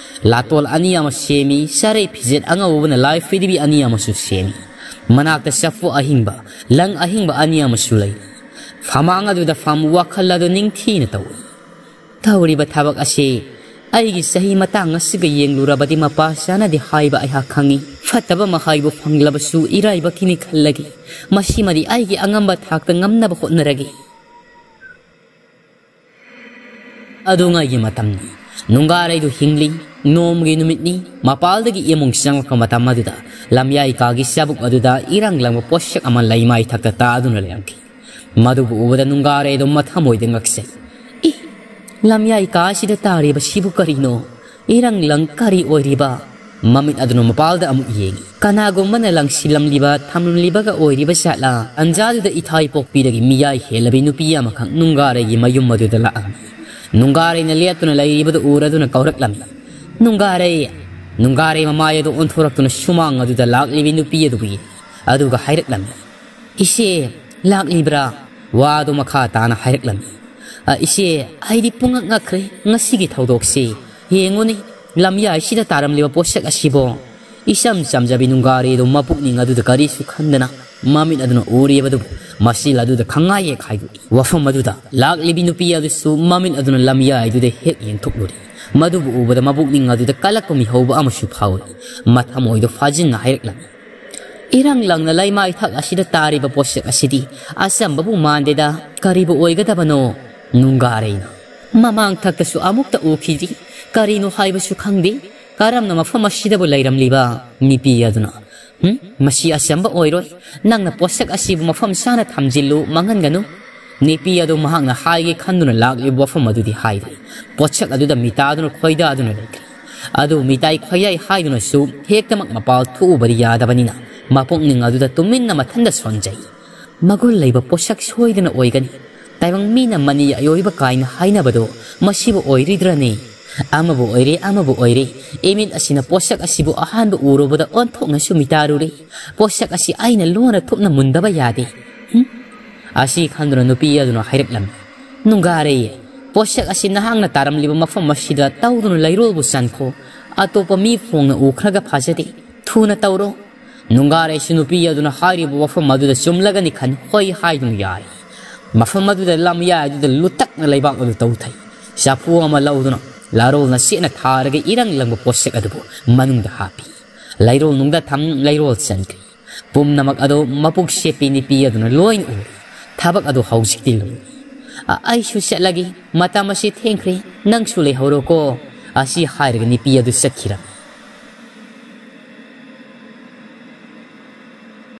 ꯂꯥꯇꯣꯜ ꯑꯅꯤ ꯑꯃ ꯁꯦꯝꯃꯤ, ꯆꯔꯩ ꯐꯤꯖꯦꯠ ꯑꯉꯧꯕꯅ ꯂꯥꯏ ꯐꯤꯗꯤꯕꯤ ꯑꯅꯤ ꯑꯃꯁꯨ ꯁꯦꯝꯃꯤ꯫ ꯃꯅꯥꯛꯇ ꯆꯐꯨ ꯑꯍꯤꯡꯕ, ꯂꯪ ꯑꯍꯤꯡꯕ ꯑꯅꯤ ꯑꯃꯁꯨ ꯂꯩ꯫ ꯐꯃꯥꯡ ꯑꯗꯨꯗ ꯐꯝ ꯋꯥꯈꯜ ꯑꯗꯨ ꯅꯤꯡꯊꯤꯅ ꯇꯧꯏ꯫ ꯇꯧꯔꯤꯕ ꯊꯕꯛ ꯑꯁꯤ ꯑꯩꯒꯤ ꯆꯍꯤ ꯃꯇꯥꯡ ꯑꯁꯤꯒ ꯌꯦꯡꯂꯨꯔꯕꯗꯤ ꯃꯄꯥ ꯆꯥꯅꯗꯦ ꯍꯥꯏꯕ ꯑꯩꯍꯥꯛ ꯈꯪꯏ꯫ ꯐꯠꯇꯕ ꯃꯍꯩꯕꯨ ꯐꯪꯂꯕꯁꯨ ꯏꯔꯥꯏꯕꯛꯀꯤꯅꯤ ꯈꯜꯂꯒꯦ꯫ ꯃꯁꯤꯃꯗꯤ ꯑꯩꯒꯤ ꯑꯉꯝꯕ ꯊꯥꯛꯇ ꯉꯝꯅꯕ ꯍꯣꯠꯅꯔꯒꯦ꯫ ꯑꯗꯨꯉꯩꯒꯤ ꯃꯇꯝꯅꯤ꯫ ꯅꯨꯡꯒꯥꯔꯩꯗꯨ ꯍꯤꯡꯂꯤ꯫ ꯅꯣꯡꯃꯒꯤ ꯅꯨꯃꯤꯠꯅꯤ꯫ ꯃꯄꯥꯜꯗꯒꯤ ꯏꯃꯨꯡ ꯆꯪꯂꯛꯄ ꯃꯇꯝ ꯑꯗꯨꯗ ꯂꯝꯌꯥꯏ ꯀꯥꯒꯤ ꯆꯥꯕꯨꯛ ꯑꯗꯨꯗ ꯏꯔꯪ ꯂꯪꯕ ꯄꯣꯠꯁꯛ ꯑꯃ ꯂꯩꯃꯥꯏ ꯊꯛꯇ ꯇꯥꯗꯨꯅ ꯂꯩꯔꯝꯈꯤ꯫ ꯃꯗꯨꯕꯨ ꯎꯕꯗ ꯅꯨꯡꯒꯥꯔꯩꯗꯨ ꯃꯊꯃꯣꯏꯗ ꯉꯛꯆꯩ꯫ "ꯏ! ꯂꯝꯌꯥꯏ ꯀꯥ ꯑꯁꯤꯗ ꯇꯥꯔꯤꯕꯁꯤꯕꯨ ꯀꯔꯤꯅꯣ? ꯏꯔꯪ ꯂꯪ ꯀꯔꯤ ꯑꯣꯏꯔꯤꯕ?" ꯃꯃꯤꯠ ꯑꯗꯨꯅ ꯃꯄꯥꯜꯗ ꯑꯃꯨꯛ ꯌꯦꯡꯉꯤ꯫ ꯀꯅꯥꯒꯨꯝꯕꯅ ꯂꯪꯁꯤꯜꯂꯝꯂꯤꯕ, ꯊꯝꯂꯝꯂꯤꯕꯒ ꯑꯣꯏꯔꯤꯕ ꯖꯥꯠꯂꯥ? ꯇꯟꯖꯥꯗꯨꯗ ꯏꯊꯥꯏ ꯄꯣꯛꯄꯤꯔꯒꯤ ꯃꯤꯌꯥꯏ ꯍꯦꯜꯂꯕꯤ ꯅꯨꯄꯤ ꯑꯃꯈꯛ ꯅꯨꯡꯒꯥꯔꯩꯒꯤ ꯃꯌꯨꯝ ꯑꯗꯨꯗ ꯂꯥꯛꯑꯝꯃꯤ꯫ ꯅꯨꯡꯒꯥꯔꯩꯅ ꯂꯦꯞꯇꯨꯅ ꯂꯩꯔꯤꯕꯗꯨ ꯎꯔꯗꯨꯅ ꯀꯧꯔꯛꯂꯝꯃꯤ, "ꯅꯨꯡꯒꯥꯔꯩ!" ꯅꯨꯡꯒꯥꯔꯩ ꯃꯃꯥꯏ ꯑꯗꯨ ꯑꯣꯟꯊꯣꯔꯛꯇꯨꯅ ꯁꯨꯃꯥꯡ ꯑꯗꯨꯗ ꯂꯥꯛꯂꯤꯕꯤ ꯅꯨꯄꯤ ꯑꯗꯨꯕꯨ ꯌꯦꯡ ꯑꯗꯨꯒ ꯍꯥꯏꯔꯛꯂꯝꯃꯤ, "ꯏꯆꯦ, ꯂꯥꯛꯂꯤꯕ꯭ꯔꯥ?" ꯋꯥꯗꯨ ꯃꯈꯥ ꯇꯥꯅ ꯍꯥꯏꯔꯛꯂꯝꯃꯤ꯫ "ꯑ, ꯏꯆꯦ, ꯑꯩꯗꯤ ꯄꯨꯡꯉꯛ ꯉꯛꯈ꯭ꯔꯦ ꯉꯁꯤꯒꯤ ꯊꯧꯗꯣꯛꯁꯤ꯫ ꯌꯦꯡꯉꯨꯅꯦ, ꯂꯝꯌꯥꯏꯁꯤꯗ ꯇꯥꯔꯝꯂꯤꯕ ꯄꯣꯠꯁꯛ ꯑꯁꯤꯕꯣ?" ꯏꯆꯝ ꯆꯝꯖꯕꯤ ꯅꯨꯡꯒꯥꯔꯩꯗꯨ ꯃꯄꯨꯛꯅꯤꯡ ꯑꯗꯨꯗ ꯀꯔꯤꯁꯨ ꯈꯟꯗꯅ ꯃꯃꯤꯠ ꯑꯗꯨꯅ ꯎꯔꯤꯕꯗꯨꯕꯨ ꯃꯆꯤꯜ ꯑꯗꯨꯗ ꯈꯪꯉꯥꯏ ꯍꯦꯛ ꯍꯥꯏꯗꯣꯛꯏ꯫ ꯋꯥꯐꯝ ꯑꯗꯨꯗ ꯂꯥꯛꯂꯤꯕꯤ ꯅꯨꯄꯤ ꯑꯗꯨꯁꯨ ꯃꯃꯤꯠ ꯑꯗꯨꯅ ꯂꯝꯌꯥꯏꯗꯨꯗ ꯍꯦꯛ ꯌꯦꯡꯊꯣꯛꯂꯨꯔꯦ꯫ ꯃꯗꯨꯕꯨ ꯎꯕꯗ ꯃꯄꯨꯛꯅꯤꯡ ꯑꯗꯨꯗ ꯀꯂꯛꯄ ꯃꯤꯍꯧꯕ ꯑꯃꯁꯨ ꯐꯥꯎꯏ꯫ ꯃꯊꯃꯣꯏꯗꯣ ꯐꯥꯖꯤꯟꯅ ꯍꯥꯏꯔꯛꯂꯝꯃꯤ, "ꯏꯔꯪ ꯂꯪꯅ ꯂꯩꯃꯥꯏ ꯊꯛ ꯑꯁꯤꯗ ꯇꯥꯔꯤꯕ ꯄꯣꯠꯁꯛ ꯑꯁꯤꯗꯤ ꯑꯆꯝꯕꯕꯨ ꯃꯥꯟꯗꯦꯗ, ꯀꯔꯤꯕꯨ ꯑꯣꯏꯒꯗꯕꯅꯣ?" ꯅꯨꯡꯒꯥꯔꯩꯅ, "ꯃꯃꯥꯡ ꯊꯛꯇꯁꯨ ꯑꯃꯨꯛꯇ ꯎꯈꯤꯗ꯭ꯔꯤ, ꯀꯔꯤꯅꯣ ꯍꯥꯏꯕꯁꯨ ꯈꯪꯗꯦ, ꯀꯔꯝꯅ ꯃꯐꯝ ꯑꯁꯤꯗꯕꯨ ꯂꯩꯔꯝꯂꯤꯕ?" ꯅꯨꯄꯤ ꯑꯗꯨꯅ, "ꯍꯨꯝ, ꯃꯁꯤ ꯑꯆꯝꯕ ꯑꯣꯏꯔꯣꯏ, ꯅꯪꯅ ꯄꯣꯠꯁꯛ ꯑꯁꯤꯕꯨ ꯃꯐꯝ ꯆꯥꯅ ꯊꯝꯖꯤꯜꯂꯨ, ꯃꯥꯡꯍꯟꯒꯅꯨ꯫" ꯅꯨꯄꯤ ꯑꯗꯨ ꯃꯍꯥꯛꯅ ꯍꯥꯏꯒꯦ ꯈꯟꯗꯨꯅ ꯂꯥꯛꯂꯤꯕ ꯋꯥꯐꯝ ꯑꯗꯨꯗꯤ ꯍꯥꯏꯗ꯭ꯔꯦ꯫ ꯄꯣꯠꯁꯛ ꯑꯗꯨꯗ ꯃꯤꯇꯥꯗꯨꯅ ꯈꯣꯏꯗꯥꯗꯨꯅ ꯂꯩꯈ꯭ꯔꯦ꯫ ꯑꯗꯨ ꯃꯤꯇꯥꯏ ꯈꯣꯏꯗꯥꯏ ꯍꯥꯏꯗꯨꯅꯁꯨ ꯍꯦꯛꯇꯃꯛ ꯃꯄꯥꯜ ꯊꯣꯛꯎꯕꯗꯤ ꯌꯥꯗꯕꯅꯤꯅ ꯃꯄꯨꯛꯅꯤꯡ ꯑꯗꯨꯗ ꯇꯨꯃꯤꯟꯅ ꯃꯊꯟꯗ ꯁꯣꯟꯖꯩ꯫ ꯃꯒꯨꯟ ꯂꯩꯕ ꯄꯣꯠꯁꯛ ꯁꯣꯏꯗꯅ ꯑꯣꯏꯒꯅꯤ꯫ ꯇꯥꯏꯕꯪ ꯃꯤꯅ ꯃꯅꯤ ꯑꯌꯣꯏꯕ ꯀꯥꯏꯅ ꯍꯥꯏꯅꯕꯗꯣ ꯃꯁꯤꯕꯨ ꯑꯣꯏꯔꯤꯗ꯭ꯔꯅꯦ? ꯑꯃꯕꯨ ꯑꯣꯏꯔꯦ, ꯑꯃꯕꯨ ꯑꯣꯏꯔꯦ, ꯏꯃꯤꯠ ꯑꯁꯤꯅ ꯄꯣꯠꯁꯛ ꯑꯁꯤꯕꯨ ꯑꯍꯥꯟꯕ ꯎꯔꯨꯕꯗ ꯑꯣꯟꯊꯣꯛꯅꯁꯨ ꯃꯤꯇꯥꯔꯨꯔꯦ꯫ ꯄꯣꯠꯁꯛ ꯑꯁꯤ ꯑꯩꯅ ꯂꯣꯟꯅ ꯊꯨꯞꯅ ꯃꯨꯟꯗꯕ ꯌꯥꯗꯦ꯫ ꯍꯨꯝ? ꯑꯁꯤ ꯈꯟꯗꯨꯅ ꯅꯨꯄꯤ ꯑꯗꯨꯅ ꯍꯥꯏꯔꯛꯂꯝꯃꯤ, "ꯅꯨꯡꯒꯥꯔꯦ, ꯄꯣꯠꯁꯛ ꯑꯁꯤ ꯅꯍꯥꯛꯅ ꯇꯥꯔꯝꯂꯤꯕ ꯃꯐꯝ ꯑꯁꯤꯗ ꯇꯧꯗꯨꯅ ꯂꯩꯔꯣꯜꯕꯨ ꯆꯟꯈꯣ꯫ ꯑꯇꯣꯞꯄ ꯃꯤ ꯐꯣꯡꯅ ꯎꯈ꯭ꯔꯒ ꯐꯖꯗꯦ꯫ ꯊꯨꯅ ꯇꯧꯔꯣ꯫" ꯅꯨꯡꯒꯥꯔꯦꯁꯨ ꯅꯨꯄꯤ ꯑꯗꯨꯅ ꯍꯥꯏꯔꯤꯕ ꯋꯥꯐꯝ ꯑꯗꯨꯗ ꯆꯨꯝꯂꯒꯅꯤ ꯈꯟ ꯍꯣꯏ ꯍꯥꯏꯗꯨꯅ ꯌꯥꯔꯦ꯫ ꯃꯐꯝ ꯑꯗꯨꯗ ꯂꯝꯌꯥꯏ ꯑꯗꯨꯗ ꯂꯨꯇꯛꯅ ꯂꯩꯕꯥꯛ ꯑꯗꯨ ꯇꯧꯊꯩ꯫ ꯆꯐꯨ ꯑꯃ ꯂꯧꯗꯨꯅ ꯂꯥꯔꯣꯜꯅ ꯆꯦꯠꯅ ꯊꯥꯔꯒ ꯏꯔꯪ ꯂꯪꯕ ꯄꯣꯠꯁꯛ ꯑꯗꯨꯕꯨ ꯃꯅꯨꯡꯗ ꯍꯥꯞꯄꯤ꯫ ꯂꯩꯔꯣꯜ ꯅꯨꯡꯗ ꯊꯝ ꯂꯩꯔꯣꯜ ꯆꯟꯈ꯭ꯔꯦ꯫ ꯄꯨꯝꯅꯃꯛ ꯑꯗꯨ ꯃꯄꯨꯛ ꯁꯦꯞꯄꯤ ꯅꯨꯄꯤ ꯑꯗꯨꯅ ꯂꯣꯏꯅ ꯎꯔꯦ꯫ ꯊꯕꯛ ꯑꯗꯨ ꯍꯧꯖꯤꯛꯇꯤ ꯂꯣꯏꯔꯦ꯫ "ꯑ-, ꯑꯩꯁꯨ ꯆꯠꯂꯒꯦ꯫ ꯃꯇꯝ ꯑꯁꯤ ꯊꯦꯡꯈ꯭ꯔꯦ꯫ ꯅꯪꯁꯨ ꯂꯩꯍꯧꯔꯣꯀꯣ꯫" ꯑꯁꯤ ꯍꯥꯏꯔꯒ ꯅꯨꯄꯤ ꯑꯗꯨ ꯆꯠꯈꯤꯔꯝꯃꯤ꯫